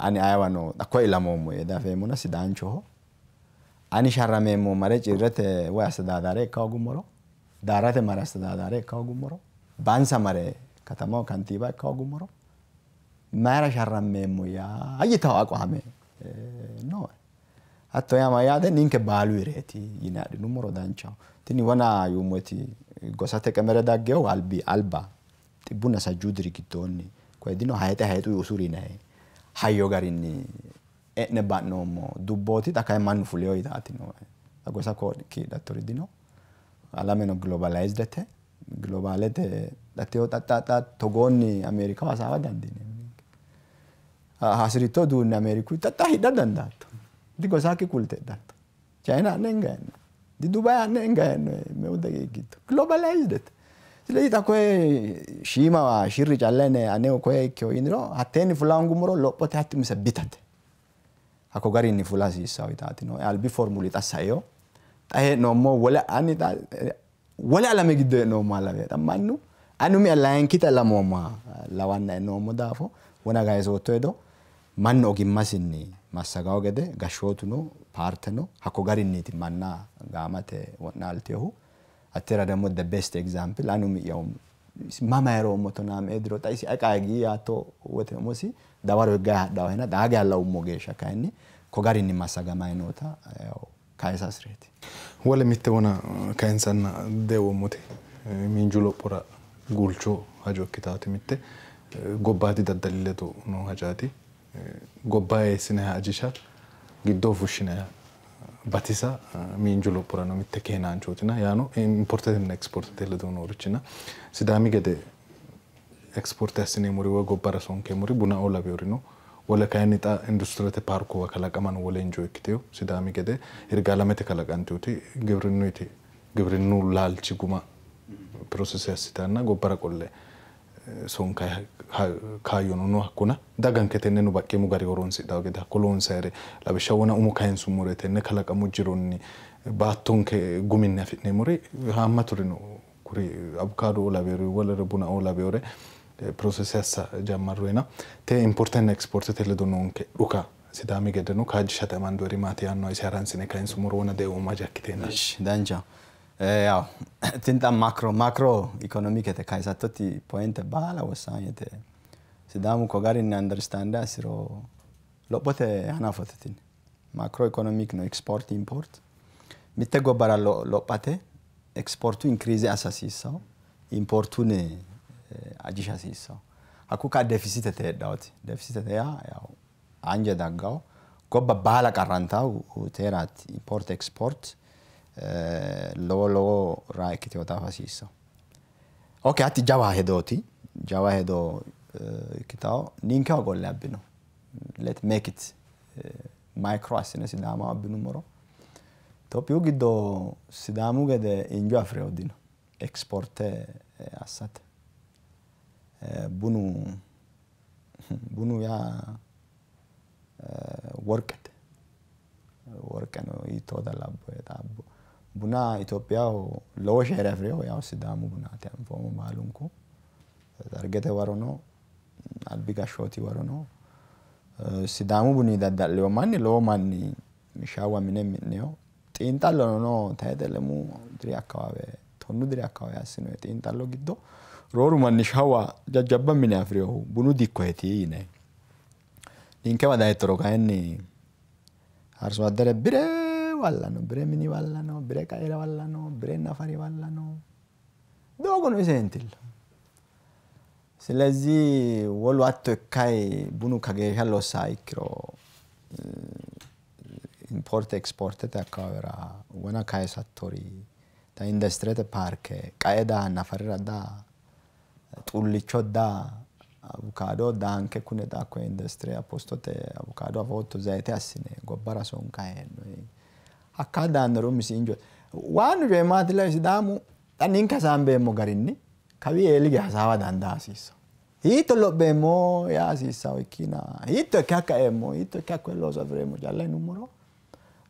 ani ayeewano hakko ilamoommo yee diafeemmona Sidaanchoho ani sharrameemmo mare cirrete woy astadaadare ikka hoogummoro daarate mare astadaadare ikka hoogummoro Bansa mare katamaho kantiiba ikka hoogummoro mayira sharrammeemmo yaa yitawo aqwaame nooe. Hatto yaa mayyaate ninke baalu ireeti yine adhinummoro danchaho. Tini wona yuummoti gosate qemere daggeyo albi alba 130 diri giddoonni koye dino hayixe hayixu usuri yinayi hayyo garinni e'ne ba'noommo dubbooti xa kayi mannu fuleyo yitaati nooe. Xa gosa kiidhattori dino alameno globalizedete globaalete xa xa xa togoonni Ameerikaho hasaawa dandiineemmo. Hasiritto uduunne Ameeriku xa xa hidha dandaatto. Di gosakki kulte hidhatto. Chayina ha'ne hingayi di Dubai ha'ne hingayi meu daqiiqi giddo globalizedete. ስለዚህ xa koye shiimawa shirri calla yine aneho koye ikkeyo yiniro hatteenni fula hoongummoro lophote hatti umise bitate. Hakko garinni fula hasiissawo yitaati nooe. Albi formuli xa saeyo xa hee'noommo wole ani xa wole alame giddo hee'noommoha lawe xa mannu ani umi'ya layinkita ilamoommoha lawannae noommo daafo wona kayisootto hedo mannu ogimmasinni massagawo gede gashshootuno paarteno hakko garinniiti manna gaamate wo'naalteyohu. Hattera ደግሞ the best example ani umi'ya mama heeroommo 14 diro xa isi ayi qaagi yaatto wote umosi dawaro higgayi hadhawohena xaa geeshsha laummo geeshsha kayinni ko garinni massagamayi noota kayisa hasireeti. Wole mitte wona kayinsanna deewommote miinju lophora guulcho hajo ikkitaati mitte gobbaati daddali ledo noo hajaati. Gobba eessinayiha ajisha giddoo fushshinayiha batisa miinju lophorano mitte keenaanchootina yaano importetenna ekspoortete ledo noorichina Sidaami gede ekspoorte assineemmori woy gobbara sonkeemmori bunao laweori no. Wole kayinni xa industirete paarkuwa kalaqamano wole injoo ikkiteyo Sidaami gede Yirgaalamete kalaqanteoti gibrinnuyiti gibrinnu laalchi guma pirosese assitanna gobbara qolle sonkayi kaayyono no hakkuna daganke tenneno baqqeemmo gari horonsidhawo gede hakko loonsayire lawishsha wona umo kayinsummore tenne kalaqamu jironni baattonke guminni afi'neemmori haammaturi no kuri abukaado laweori wolere bunao laweore pirosese assa jammarroyina te importenna ekspoortete ledo noonke dhuka Sidaami gedeno kaajjishate amandoori maati yaannoha isi haransine kayinsummoro wona dee'oomma haja ikkiteenna. Dancha. Yaw tini xa macro economicete kayisattoti point baala wossanyete. Sidaamu ko garinni understand assiro lophote hanafote tini. Macro economic no export import. Mitte gobbara lophate exportu increase assa hasiissawo importune ajisha hasiissawo. Hakku ka deficitete heedhaoti. Deficitete yaa yaw anje daggawo gobba baala qarrantawo teeraati import export lowo lowo raa ikkiteota afa hasiissawo. Okay, hatti jawa hedooti. Jawa hedo ikkitawo ninkewa qolle abbino. Let make it micro assine Sidaamaho abbinummoro Itophiyu giddo Sidaamu gede injo afirewo dino exporte assate. Bunu yaa worqete. Worqeno hiittoota labboe xa buna Itophiyaho lowo share afirewo yaw Sidaamu bunaati anfoommo baalunku. Dargete warono albi gashshooti warono Sidaamu buni dadda'liwo manni lowo manni shaawa mine mi'neyo xiinxallono no tayxe lemu diri akkawaawe 10 diri akkawaawe assinoyi xiinxallo giddo rooru manni shaawa jajjabba mine afireyohu bunu dikkoeti yinayi. Ninkewa dayittoro kayinni arso addere bire wallano bire mini wallano bire qaera wallano bire nafari wallano doogono iseentilla. ስለዚህ wolu hatto ikkayi bunu kageeshsha lossa ikkiro import exportete akkawaawera wona kayisattori ta industirete paarke qae daa nafarira daa xullicho daa abukaado daanke kune xa hakkoye industire apostote abukaado afootto zayite assine gobbara sonkayi hee'noyi. Hakkaa daannori umisi injo waannu coyi maati lawi Sidaamu xa ninke hasaambeemmo garinni kawi eelige hasaawa dandaa hasiissawo. Hiitto lopheemmo yaa hasiissawo ikkina hiitto ikke hakka eemmo hiitto ikke hakkoye looso afireemmo calla yinummoro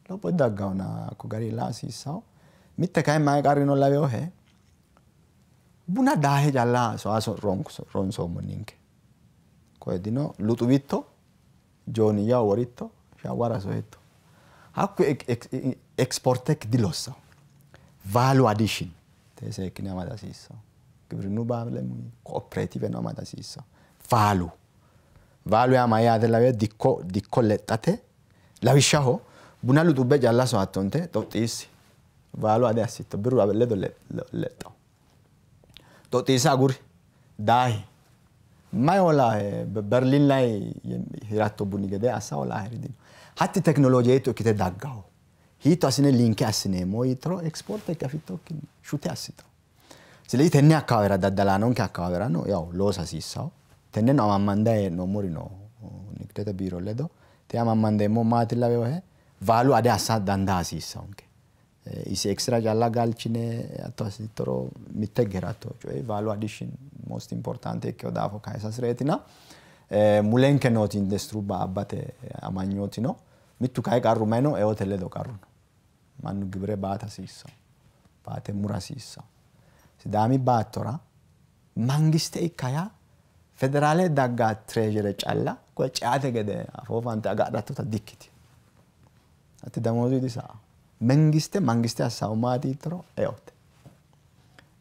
lopho didaggawona hakko gari la hasiissawo. Mitte kayi mayi qarri no laweyohe buna daahe calla soa ronsoommo ninke. Koye dino luxuwitto jooniyyaho woritto shawwara soyitto. Hakku exportek dilossawo. Value addition tee seekkine amada hasiissawo. Gibrinnu baalemuyi cooperative amada hasiissawo. Value. Value yaa mayyaate lawe dikko dikko lexxate lawishshaho buna luxubbe calla soyattonte xoxxiissi. Value ade assitto birru ledo lexxawo. Xoxxiissa aguri daahi. Mayi hoolaahe Berlin lay hiratto buni gede assa hoolaaheri dino. Hatti teknolooje hiitto ikkite daggawo. Hiitto assine linke assineemmo yittoro exporte ikke afittokkinni shute assitawo. ስለዚህ tenne akkawaawera daddalaanonke akkawaawerano yaw loosa hasiissawo. Tenneno amammandayi hee'noommori no nigdete biiro ledo. Te amammandeemmo maati laweyohe value ade assa dandaa hasiissawonke. Isi extra calla galchine hatto assittoro mitte higge hiratto coyi value addition most important ikkewo daafo kayisa hasireetina. Mulenke nooti industirubba abbate amanyooti no. Mittu kayi qarru mayi no eote ledo qarru no. Mannu gibire baata hasiissawo. Baate mura hasiissawo. Sidaami baattora mangiste ikka yaa federaale dagga treasure calla koye ceate gede afoo fante agadhattota dikkitino. Hatti damoozu disa'awo. Mangiste mangiste assawo maati yittoro eote.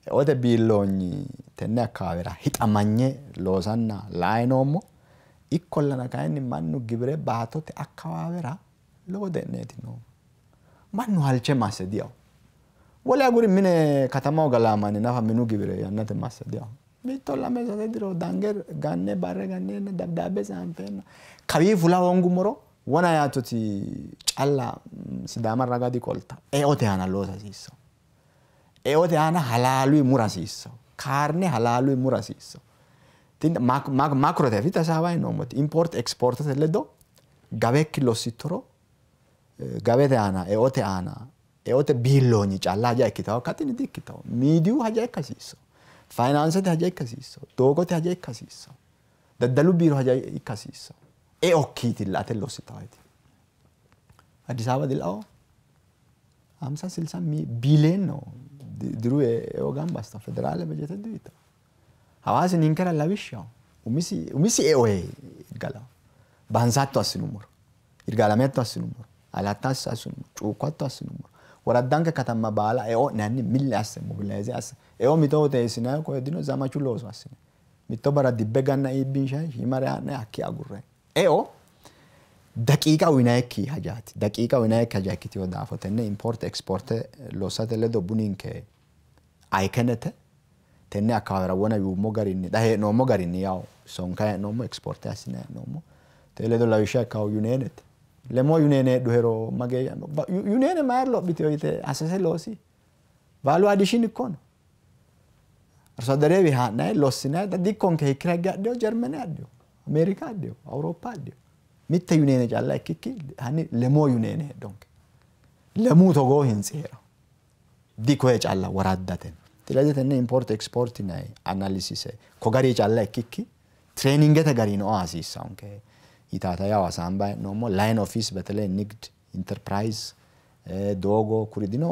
Eote biilloonyi tenne akkawaawera hixamanye loosanna la'ayi noommo. Ikkollana kayinni mannu gibire baatote akkawaawera lowo de'neeti noohu. Mannu halche masse diyawo. Wole aguri mine katamaho galaa nafa minu giwire yannate masse diyawo. Mitto lame sase diro dange ganne barre ganneenna dabdaabbe tsaanfeenna kawii fula hoongummoro wona yaattoti calla Sidaama raga diqolta. Eote aana loosa hasiissawo. Eote aana halaaluyi mura hasiissawo. Kaarne halaaluyi mura hasiissawo. Makrote afi tasaawayi noommoti import exportete ledo gawekki lossittoro gawete aana eote aana eote biilloonyi calla haja ikkitawo kattini di ikkitawo. Miidiyu haja ikka hasiissawo. Faayinaansete haja ikka hasiissawo. Doogote haja ikka hasiissawo. Daddalu biiro haja ikka hasiissawo. Eokkiitilla ate lossitawooti. Addis Ababa dila'o 50-60 biiliyen ነው diru eo gamba assitawo federaale bejete diuyitawo. Hawaasi ninkera lawishshaho umisi eo galawo. Bansaatto assinummoro, Yirgaalamete assinummoro, Alatta assinummoro, Cuukkoatto assinummoro, woraddanke katamma baala eo'nenni milli asse mobilayize asse eo mito wote eessinayi koye dino zamachu looso assine mitto barra dibbe ganna iibbinshayi shiimare haa'nayi hakkii agurrayi eo daqiiqa uyinayikki hajaati. Daqiiqa uyinayikki haja ikkitewo daafo tenne import exporte lossate ledo buninke ayikenete tenne akkawaawera wona yuummo garinni xa hee'noommo garinni yawo sonkayi hee'noommo exporte assinayi hee'noommo. Tee ledo lawishsha ikkawo yuneenete. Lemoo yuneene heedhuhero mageeshsha yuneene mayira lophitewo yite assese loosi. Value addition ikko no. አርሶ አደሬ haa'nayi lossinayi xa dikkonke hiikkira higge adhiwo Jermene adhiwo, Ameerika adhiwo, Awuropa adhiwo. Mitte yuneene calla ikkikki hanni lemoo yuneene heedhonke. Lemuu togoo hintsi heerawo. Dikoye calla woraddate. ስለዚህ tenne import export yinayi analysise ko garii calla ikkikki trainingete garino hasiissawonke yitaata yawo hasaambayi hee'noommo. Line office በተለይ ንግድ ኢንተርፕራይዝ doogo kuri dino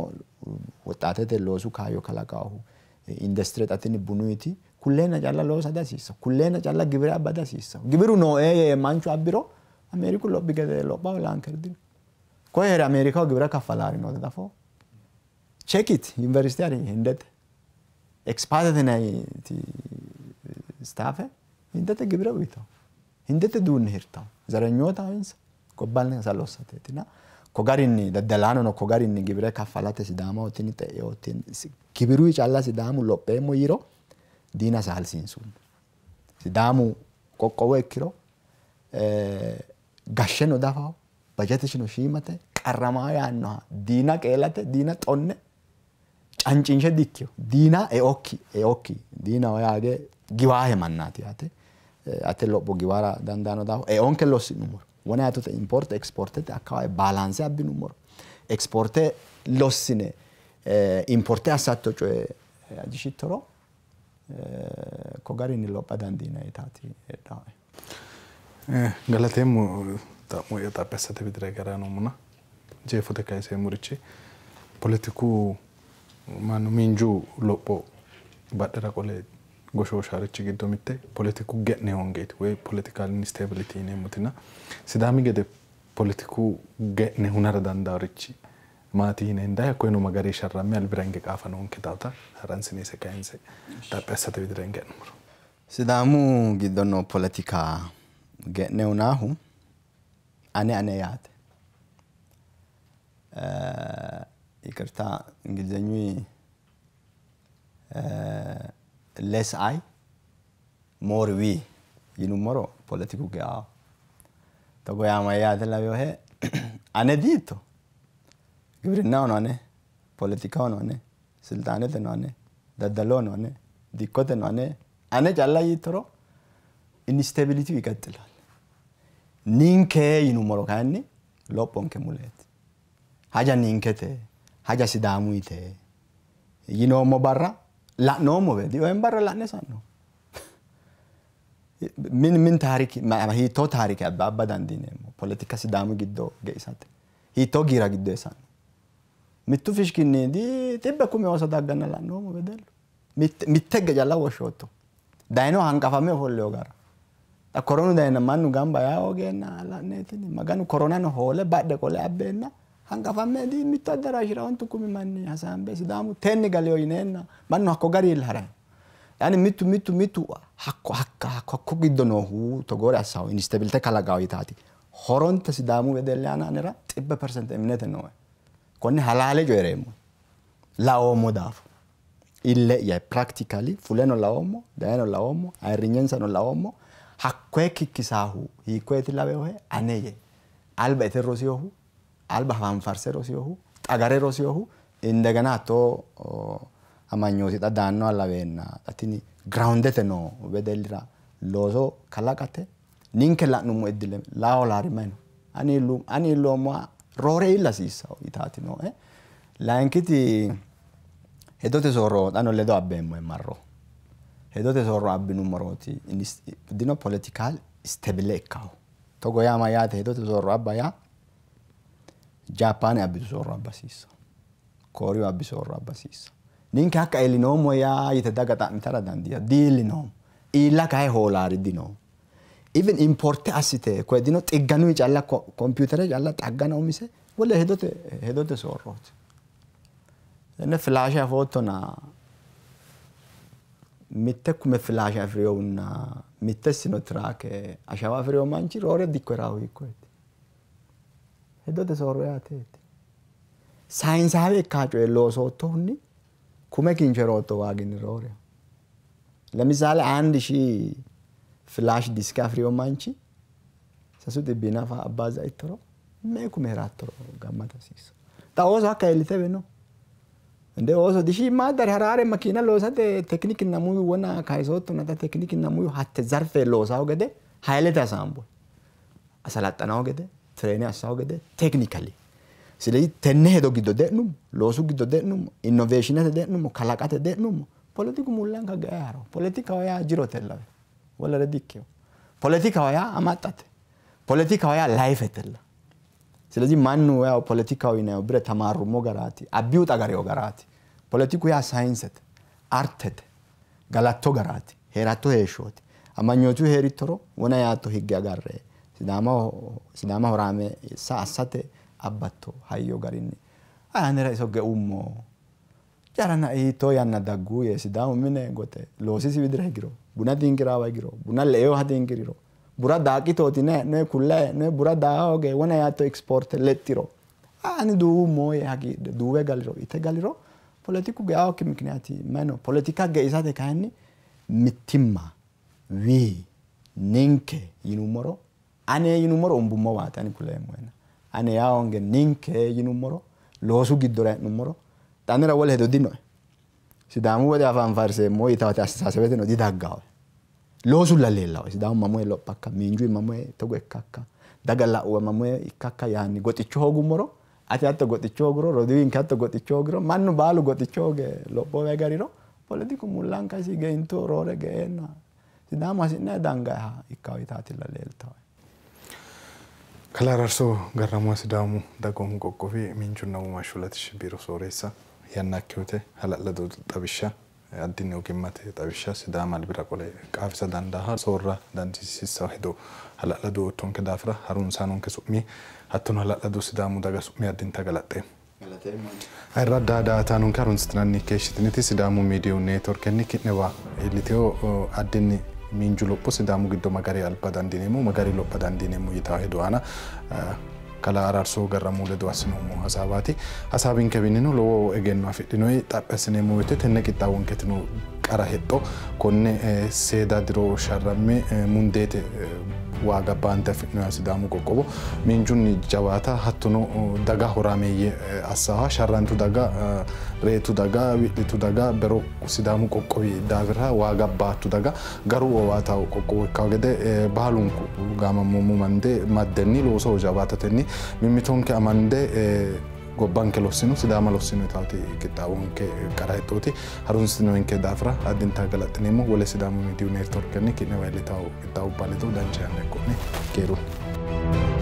woxxaatete loosu kaayyo kalaqaahu industire xa tini bunuyti kulleenna calla loosa dihasiissawo. Kulleenna calla giwire abba dihasiissawo. Giwiru nooe yee manchu abbiro Ameeriku lophi gede lopha holaankeri dino. Koye heere Ameerikaho giwire kaffalaari noote dafo. Check it university hari Hindete. Expaatete yinayiti staafe Hindete giwire uyitawo. Hindete duunne hirtawo. Zarenyootaho insa gobbansa lossateetina ko garinni daddalaanono ko garinni giwire kaffalate Sidaamaho tini xe'ewo giwiruyi calla Sidaamu lopheemmo yiiro diina saalsiinsummo. Sidaamu qoqqowo ikkiro gashsheno dafawo bajetesino shiimate qarramaa yaannoha diina qeelate diina xonne cancinshe dikkiyo diina eokki eokki diinaho yaage giwaahe mannaati yaate ate lopho giwara dandaano daafo eonke lossi'nummoro wona yaattote import exportete akkawaawe baalaanse abbinummoro exporte lossine importe assatto coye ajishittoro ko garinni lopha dandiinanni yitaati heedhaae. Galateemmo xa'mo'ya xaphi assate widira higara noommona jeefote kayiseemmorichi poletiku mannu miinju lopho badhera qole goshoosharichi giddo mitte poletiku ge'ne hoongeeti woyi political instability yineemmotina Sidaami gede poletiku ge'ne hunara dandaarichi maati yine hendayi hakkoyeno ma garii sharramme albira hinge qaafa noonke daata haransinese kayinse xaphi assate widira hinge ha'nummoro. Sidaamu giddo noo poletika ge'ne hunaahu ane ane yaate. ይቅርታ እንግሊዘኙ less I more we yinummoro poletiku ge'awo. Togo yaa mayyaate laweyohe ane diitto giwirinnahono ane, poletikahono ane, silxaaneteno ane, daddalohono ane, dikkoteno ane, ane calla yiittoro instability ይቀጥላል። Ninke yinummoro kayinni lophonke muleeti. Haja ninkete, haja Sidaamuyite yinoommo barra la'noommowe dioen barra la'ne sa'no. ምን ምን ታሪክ hiittoo taarike abba dandiineemmo poletika Sidaamu giddo geisate hiittoo giira giddo eessanno. Mittu fishkinni di xibbe kume ooso dagganna la'noommo wedellu. Mitte higge calla woshshootto. Dayino hanqafame ofolleyo gara. Xa koronu dayina mannu gamba yaa hoogeenna la'neetini Maganu koronano hoole badhe qole abbeenna hanqafamme di mittu addaraashira ontu kumi manni hasaambe Sidaamu tenni galeyo yineenna mannu hakko gariilla harayi. Yani mittu mittu mittu hakko hakka hakko giddo noohu togoore assawo instabilite kalaqawo yitaati. Horonta Sidaamu wedelli aana anera 100% eminete nooe. Konne halaale coyireemmo laoommo daafo ille'ya practically fuleno laoommo dayeno laoommo ayirrinyensano laoommo hakkoye kikkisaahu hiikkoyeti laweohe aneye alba ite rosiyohu alba hafanfarse rosiyohu xagare rosiyohu indegena hattoo amanyooti xa daannoha laweenna xa tini groundete noo wedellira looso kalaqate ninke la'nummo iddile laa mayi no ani iilloommoha roore iilla hasiissawo yitaati nooe. Layinkiti hedote soorro xano ledo abbeemmo marro hedote soorro abbinummorooti dino political stabile ikkawo togo yaa mayyaate hedote soorro abba yaa Jaappaane abbitu soorro abba hasiissawo Kooriyu abbi soorro abba hasiissawo ninke hakka iillinoommo yaa yite daga xa'mitara dandiitanno diillinoommo iilla kayi hoolaari dinoo even importe assite koye dino xigganuyi calla kompiutere calla xaggana umise wole hedote soorrooti. Tenne filaashe afoottona mitte kume filaashe afirinohunna mitte sino tiraake ashawa afirino manchi roore dikko hiraahu hiikkoyeti? Hedote soorro yaateeti. Sayinsaawe ikkaa coye loosoottohunni kume kincho hirootto waaginni rooreho. ለምሳሌ አንድ ሺህ ፍላሽ ዲስክ afirino manchi sasu xibbii nafa abbaaza ittoro mee kume hiraattoro gammata hasiissawo. Xa ooso hakka iillitewe no. እንደ ooso dishiimaaddare haraare makiina loosate teknikinna muyu wona kayisoottona xa teknikinna muyu hatte zarfe loosawo gede hayilete hasaamboyi asalaxxanawo gede tireene assawo gede teknikali. ስለዚህ tenne hedo giddo de'nummo loosu giddo de'nummo innoveeshinete de'nummo kalaqate de'nummo politiku mullanka ge'e haro poletikaho yaa jirotellawe wolere dikkino poletikaho yaa amaxxate poletikaho yaa layifetella. ስለዚህ mannu ያው ፖለቲካው yinayihu bire tamaarrummo garaati abbiyu xagareyo garaati poletiku yaa sayinsete artete galatto garaati heeratto heeshshooti amanyootu heerittoro wona yaatto higge agarre sidaama horaameessa assate abbatto hayyo garinni anera iso ge'ummo jarana hiittoo yanna daggu yee sidaamu mine goxe loosisi widira higiro buna dinqiraawa higiro buna le'eyoha dinqiriro bura daaqitooti hee'noyi kullayi hee'noyi bura daaha hooge wona yaatto exporte lexxiro ani duuwummo yee hagiidhe duuwe galiro ite galiro poletiku ge'awokki mikiniyaati mayi no poletika ge'isate kayinni mittimma wii ninke yinummoro ane yinummoro umbummowaati ani kuleemmohena ane yaa honge ninke yinummoro loosu giddora e'nummoro xa anera wole hedo dinoe sidaamu woxe afanfarseemmo yitawote astesaasebeteno didaggawoe loosulla leellawoe sidaamu mamoye lophakka miinju mamoye togo ikkakka daga la'uwa mamoye ikkakka yaanni goxicho hoogummoro ati hatto goxicho hoogiro roduuwinke hatto goxicho hoogiro mannu baalu goxicho hooge lophowe gariro poletiku mullanka isi geinto roore ge'eenna sidaamu hasi'nayi dangayiha ikkawo yitaatilla leeltawoe. Kalaa Araarso Garramuha Sidaamu dagoomu qoqqowi miinjunna womaashshu latishshi biiro sooreessa yannakki woyte hala'lado xawishsha addinni ogimmate xawishsha Sidaama albira qole qaafisa dandaaha soorra dandiisiissawo hedo hala'lado oottonke daafira harunsaanonke su'mi hattono hala'lado Sidaamu daga su'mi addinta galaxxeemmo. Ayirradda daa''ataanonke harunsitinanni keeshshitiniti Sidaamu miidiyu neetworkenni ki'newa iilliteyo addinni miinju lopho Sidaamu giddo magari alba dandiineemmo magari lopha dandiineemmo yitawo hedo aana kalaa Araarso Garramu ledo assinoommo hasaawaati. Hasaawinkewiinnino lowo egenno afidhinoyi xaphi assineemmo woyte tenne qixxaawonketino qara hexxo konne seeda diro sharramme mundeete waaga baante afidhinoha Sidaamu qoqqowo miinjunni jawaata hattono daga horaameeyye assaha sharrantu daga reetu daga wi'litu daga bero Sidaamu qoqqowi daafira waaga baattu daga garu owaatawo qoqqowo ikkawo gede baalunku gaamammoommo maddenni loosoho jawaatatenni mimmitonke amande gobbanke lossino Sidaama lossino yitaati qixxaawonke qara hexxooti harunsitinoyinke daafira addinta galaxxineemmo wole Sidaamu miidiyu neetworkenni ki'newa iillitawo qixxaawubba ledo dancha yanna ikko'ne keerunni.